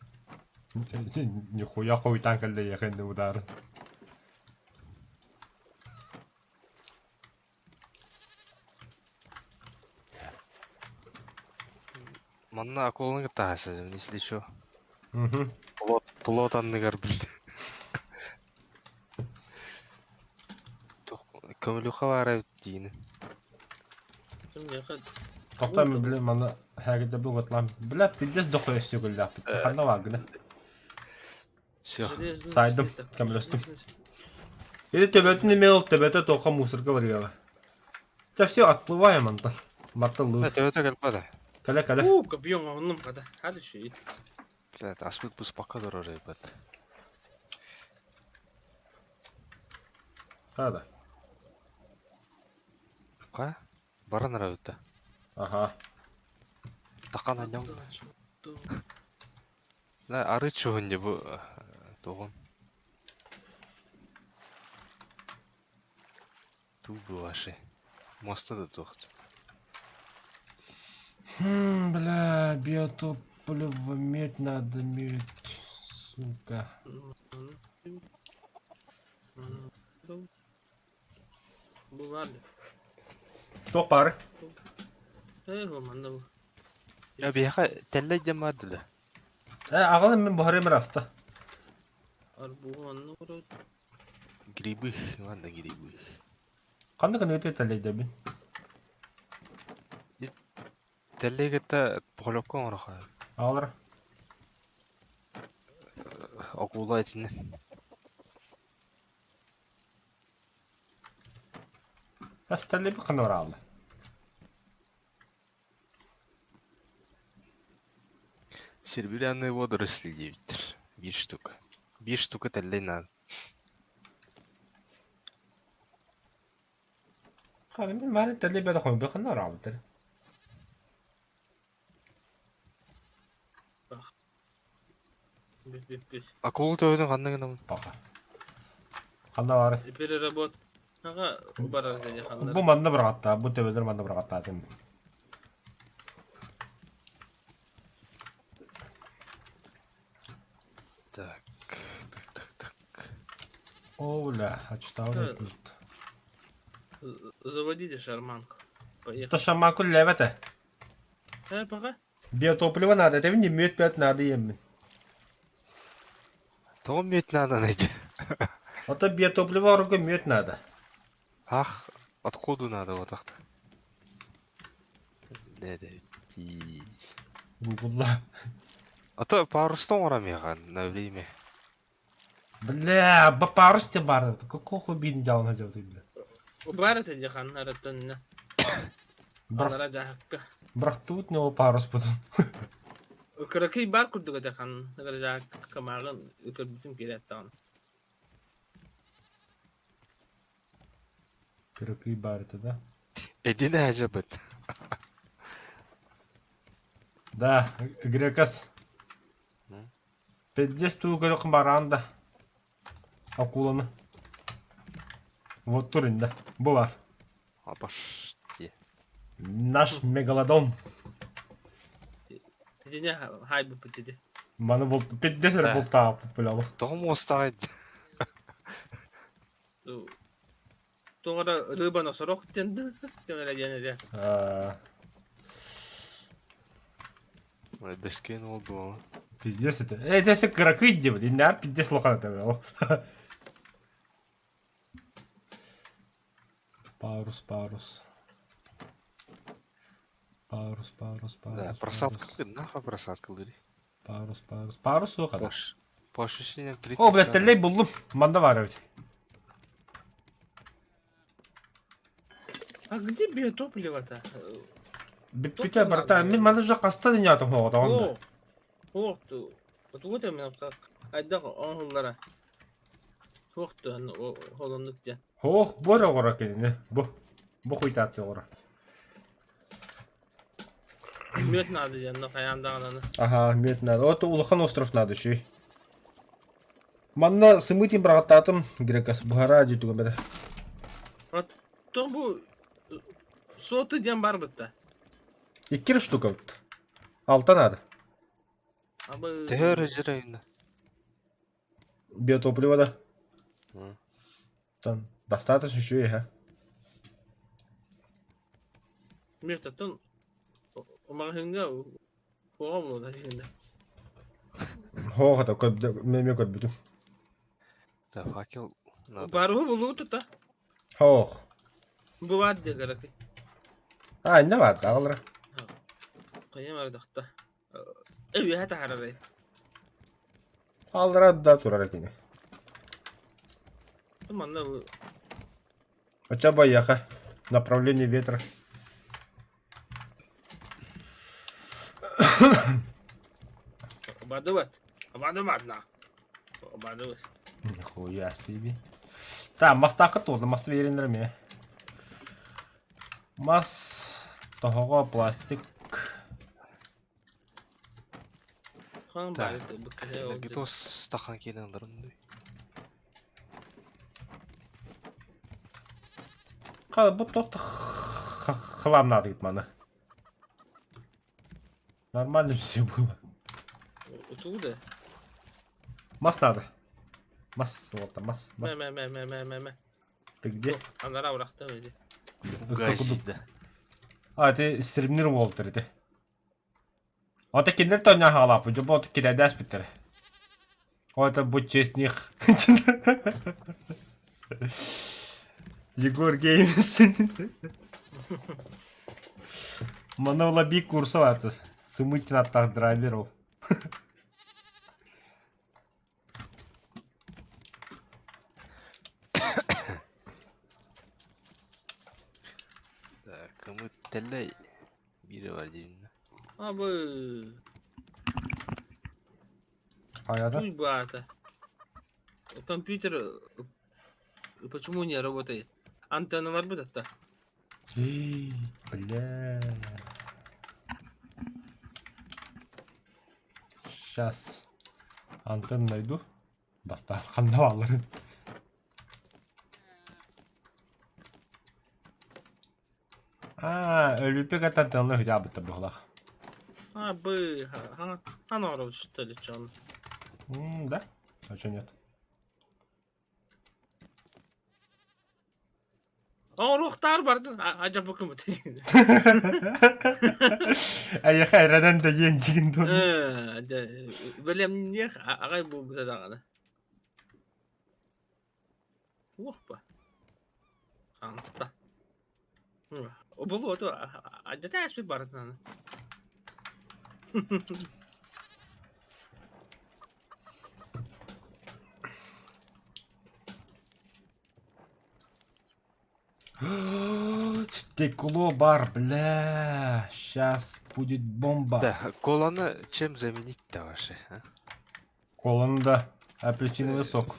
Нихуя хойутаан кэллэ ехенди ударын. Манна акуланы кытта аһасызым, если что. Мгм. Плот, плот анныгар билdi. Көмүлүхэ баара эбит диини. Ким Тоқта мен биле мана хәгидә бу готлам. Бля, пиздец дохуя сөгүлләп. Ханна вагны. Все. Сайдым, көмөлөстүм. Или төбөтүн эме ол төбөтө тоққа мусорга барыга. Да все, отплываем, Антон. Мартын лут. Төбөтө кэлбэт. Кэлэ, кэлэ. Уу, копьем оннум хата. Хады ши. Блядь, аспыт бус пока дороже, ебать. Хада. Ка? Баран нравится. Ага. Такан аньяң. На ары чуһун бу тугун. Туу ваши. Моста да тухт. Хм, бля, биотопливо медь надо медь, сука. Бу бар. Туох баар? Э, бу манна бу. Я биһиэхэ тэллэй диэн баар дуо? Э, аҕалым мин буһарыам эрэ аста. Арбуһу манна олорор. Грибы, ладно грибы. Ханна гыныгыт тэллэйдэбин? Тэллэй кытта похлебка оҥоро Аҕалар. Акула итиннэ. Ас тэллэйбит ханна бараалла? Серебряные водоросли диэбиттэр. Биир штука. Биир штука тэллэй наада. Ханна мин мааны тэллэй бэдэ хомуйбут ханна бараабыттар? Бүт бүт бүт. Акула төбөтүн ханна гынабын? Пока. Ханна баары? Переработкаҕа барар дьэ ханна. Бу манна быраҕаттаа, бу төбөлөр манна быраҕаттаатым. Так, так, так, так. О, бля, очтау тут. Заводите шарманку. Поехали. То шаманку левете. Э, пока. Биотопливо надо, это не мед пять надо ем. Тоҕо мүөт надо найти? А то биотопливо рука мед надо. Ах, откуда надо вот так-то? Гугла. А то парустан оҥоро на время. Бля, парус те бар. Какого хуй бин дьал на ты, бля. Баар этэ дьэ ханна араттан Брах, Алара дьаһакка. брахтут него парус потом. Кыракый баар курдук этэ ханна дьаһакка мааҕын көрбүтүм киирээт даҕаны. Кыракый бар это, да? Эдин ажабыт. Да, грекас. Пиздец туу көрөх бараан да. Акуланы. Вот турин да. Бу бар. Апаш дии. Наш мегалодон. Итини хаайбыппыт ити. Маны бол пиздец эрэ Да. бултааппыт бля. Тоҕо муостаҕай Тоҕо эрэ рыба носорог диэн да ким эрэ диэн этэ. Аа, Бэскиэн ол буолла. Пиздец это. Э, это все кыракый диэбит. Иннээр пиздец лохан это бля. Парус, парус. Парус, парус, Да, парус, просадка парус. нахуй просадка лыри. Парус, парус. Парус суох ада. По ощущениям 30 О, блядь, надо. тэллэй буллум. Манда баар эбит. А где биотопливо-то? Бүппүтэ барыта. Мин манна уже хаста дынятым хоҕотоҕон да. О, Ох ты. Вот вот именно так. Айдах оҥоһуллара. Туох ты холоннук диэн. Ох, бу эрэ оҕоро кинини. Бу. Бу хуйтация оҕоро. Мүөт наада диэн, но хайаан даҕаны. Аха, мүөт надо. Вот улахан остров надо еще. Манна сымытин быраҕаттаатым грекас буһара дии тугум этэ. Оттон бу соты диэн бар бытта. Икки штука бытта. Алта надо. Абы Төһө өрө дьарайына? Биотопливо да. Там достаточно еще и, ха. Миртаттан маҕаһыыҥҥа куоҕа буолуо да Хоох это меме көрбүтүм. Да, факел надо. Барыһы булуу тута. Хоох. Бу баар диэлэр ати. А, инне баар даҕалара. Хайам ардахта. Өйүһэ таһаарарай. Аллара да турар кини. Манна Оча байяха. Направление ветра. Бадыбат. Бадыбат на. Бадыбат. Нихуя себе. Так, мастаахха туолла, мас биэриннэр эмиэ. Мас, тоһоҕо, пластик. Так, энергетос стахан киирэн ыларым дуу. Хала бу тот хлам надо маны. Нормально все было. Утугу Мас надо. Мас, вот там, мас, мас. Мэ мэ мэ мэ мэ мэ. Ты где? Анара урахта öyle. Гайсида. А, ты стримнер Уолтер ити. Ата кинилэр тоня хаалааппыт, дьон бу кирэдээспиттэрэ. О, это будь честных. Егор Геймс. Манна би курса аты. Сымытин аттаах драйвер ол. Так, кымыт тэллэй биирэ бар диибин. Абы. Хайата? Пусть бата. Компьютер почему не работает? Антенналар бытатта. Бля. Сейчас антенну найду. Бастаан ханна баалларын. Аа, өлүппүк антенналар хүтэ быһылаах. А, бы, ха, что ли, чон. Да? А чё нет? Оҥоруохтаар бардын, адьаппыккын Эйиэхэ эрэнэн да диэн дьигин дуо? Бэлэмниэх аҕай буолбута даҕаны. Уохпа. Хаҥта. Оболуоту адьата ааспыт барытынан. Стекло бар, бля. Сейчас будет бомба. Да, коланы чем заменить-то вообще, а? Коланы да. Апельсиновый сок.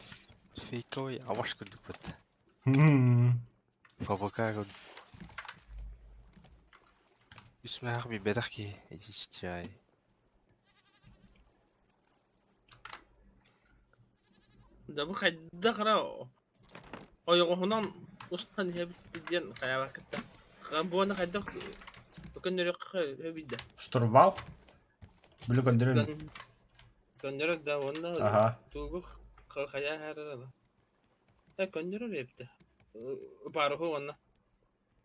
Фейковый аваш курдук М. ФБК курдук. Үс мээх билбэтэх киһи иччай. Да бу хайдах эрэ ойоҕоһунан устан иһэбит диэн хайаабаккыта. Буону хайдах көннөрүөххэ эбит да. Штурвал? Били көннөрөн. Көннөрөр да уонна Ага. тугу хайаа харара. Э көннөрөр эбит. Барыһы уонна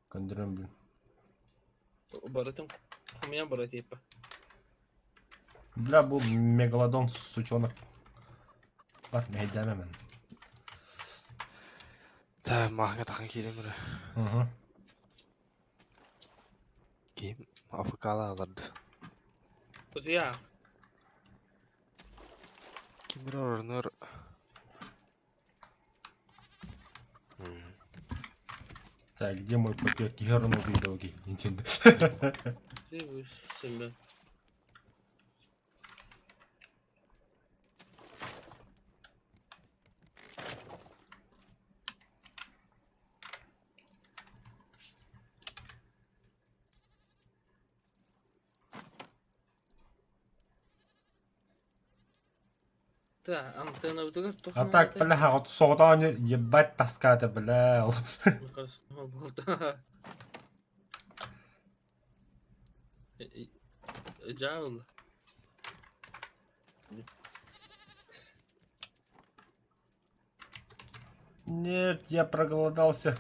Көннөрөн блин. барытын хомуйан бара тиэппэ. Бля, бу мегалодон сучонок. Бар, мэһэйдээмэ мен. Та мааһыҥа тахан киирэн эрэ. Угу. Ким АФК-ла аларды. Кутуйа. Ким эрэ оронор. Так, где мой пакет? Киһи убийдоги. Nintendo. Сэмбэ. Та, антенна туох А так, бля, вот соҕотоон ебать таската, бля. Болта. Жаул. Нет, я проголодался.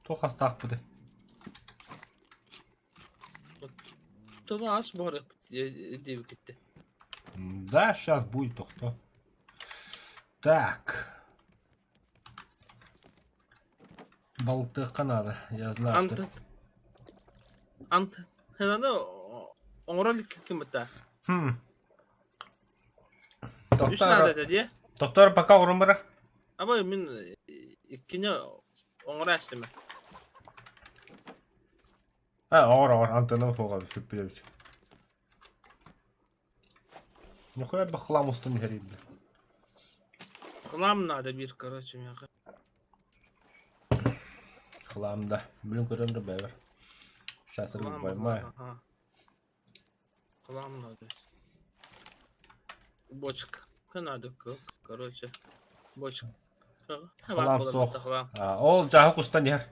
Туох астаах быты. Тула ас бар дип китте. Да, сейчас будет тохто. Так. Балтыхха надо, я знаю, что... Ант. Ант. Хананы оҥорол ким бата. Хм. Үс надо Доктор, дии. доктор пока урумбара. Аба мин иккини оҥоро астым. А, оҕор, оҕор, антенна хуга сүппүт. Нихуя бы хлам устун иһэрий, бля. Хлам надо бир, короче, миэхэ. Хлам, да. Блин, көрөм да бэбер. Сейчас рыбу Хлам, поймаю. ага. Хлам надо. Бочка надо, короче. Бочка. Хлам сох. Хлам. А, ол жаһык устан иһэр.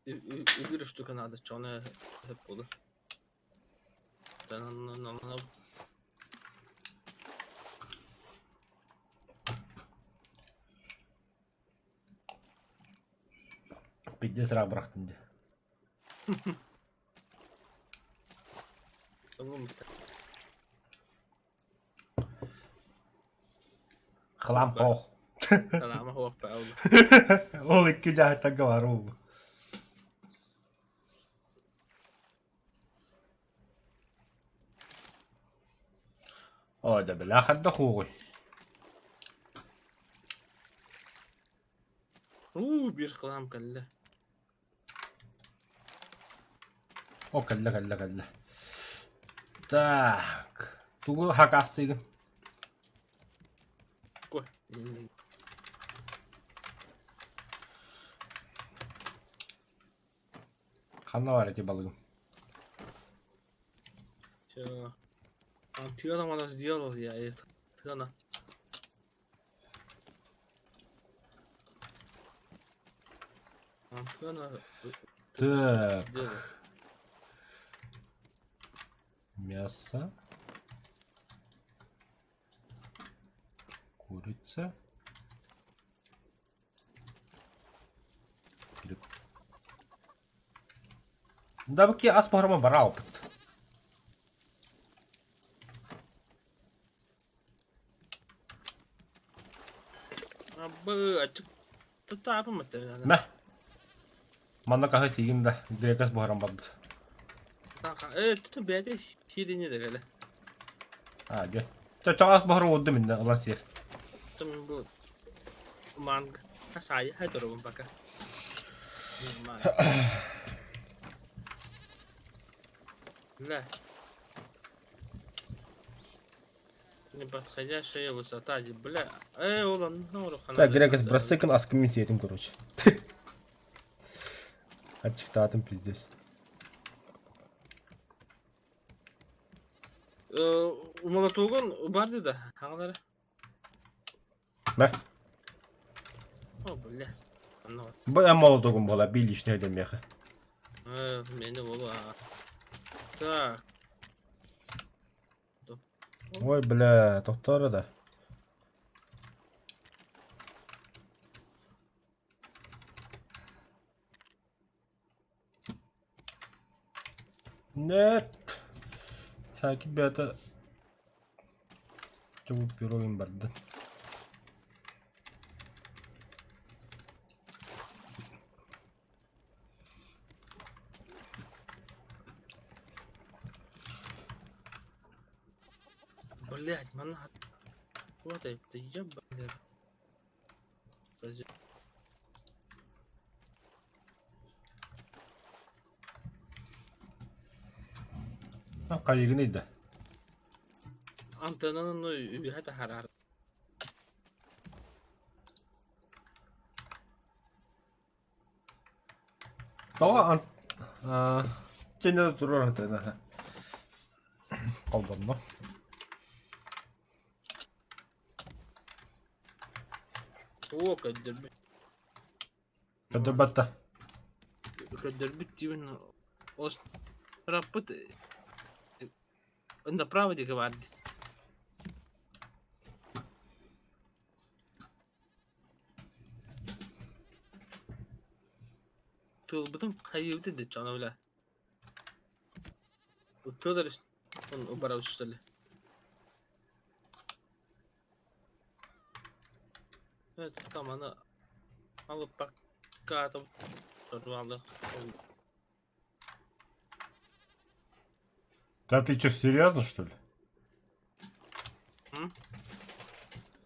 Bir штука надо, чоны хеп булды. Пиздец ыраах бырахтын дии. Хлам хох. Хлам хох паул. Ол икки жаһыттан бар ол. Ой, да бля, хадда хугуй. Уу, бир хлам кэллэ. О, кэллэ, кэллэ, кэллэ. Так. Тугу хакастыгын? Ко. Ханна бар эти балыгым? Все. А ты нам она сделал, я это. Ты она. А ты она. Так. Сделал. Мясо. Курица. Гриб. Да бки ас похорма барал. А бы, а ты тапа мата. Мә. Манна каһы сигин да грекас буһаран барбыт. Тут бәйте хирине дә әле. А, дьэ. Чо ас буһара уурдум иннэ ылан сиэр. Там бу манг хасай хай пока. Да. Неподходящая высота, бля. Улан, ну, Так, грекас бросыкын аскын мин сиэтим, короче. Ачыктаатым пиздец. Молотогун барды да, аңлары. Мә. О, бля. Ну, Бу эм молотогун буола би лишний өйдөмиэхэ. Мени болу. Так. Ой, бля, тохтоор да. Нет. Хаки бята. Чубуп пирогин бардын. Блять, манна Вот это ебаный. Хайыгын да. Антеннаны үһэ таһаарар. Тоҕо Чэнэ турар антенна. Холбонно. Оо, көрдөрбүт. Көрдөрбөт да. Көрдөрбүт диибин ос раппыт направо диэки баар дии. Тылбытын хайыыбыт диччи аны бля. Тыл барабыт что ли? Там аны алып бакка Да ты что, серьезно, что ли? М?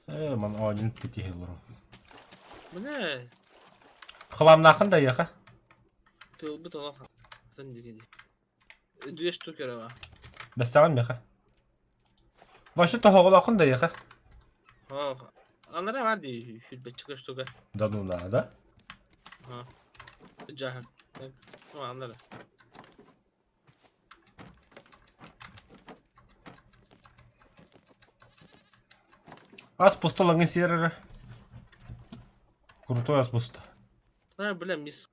Ман оонньуун тэтиһэллэр. Бля, Хламнаахын да яха. тылбыт олох диги. Две штуки рава. Бэстэҕин меха. Вообще тоһоҕолоохун да яха. Анара бар дии сүүрбэччэ штука. Да ну надо. Дьаһан. Анара. Ас пусталаңын сиэрэрэ. Крутой ас буста. А, бля, мисс.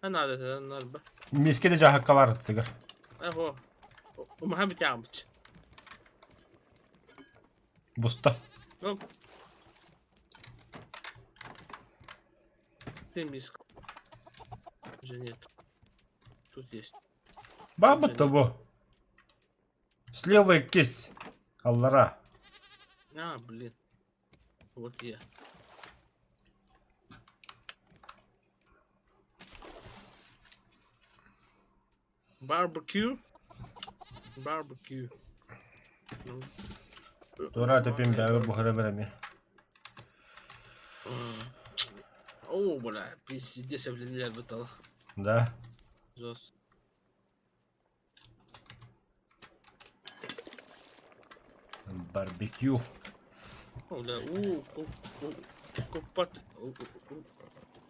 А надо, надо. Миске де жаһакка бар ыттыгар. Аһо. Умаха битяабыт. Буста. Ну. Ты мисс. Уже нет. Тут есть. Баба того. Слева кись. Аллара. А, блин. Вот я. Барбекю. Барбекю. Тура тэпим бэбэ бухара береми. О, бля, пиздец, я блин, бытал. Да. Жестко. Барбекю. О, бля, у, купат.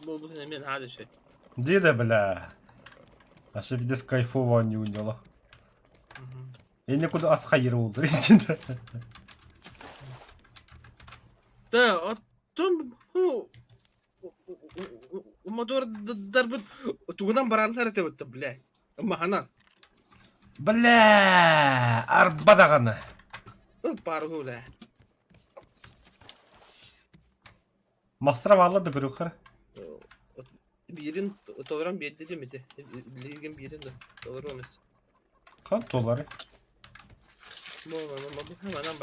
Буолбутун эмиэ наһаа да үчүгэй. Дида, бля. Аше пиздец кайфово не уняла. Я никуда ас хайыр улдыр ичинде. Да, оттон мотор дарбыт тугунан бараллар этэ бутта, бля. Маханан. Бля, арба даҕаны. Ыл пару, бля. Мастра баалла да көрүөххэр. Биирин толорон биэрдэ дим ити. Билигин биирин да толоруом эс. Хан толары. Бу манан баар.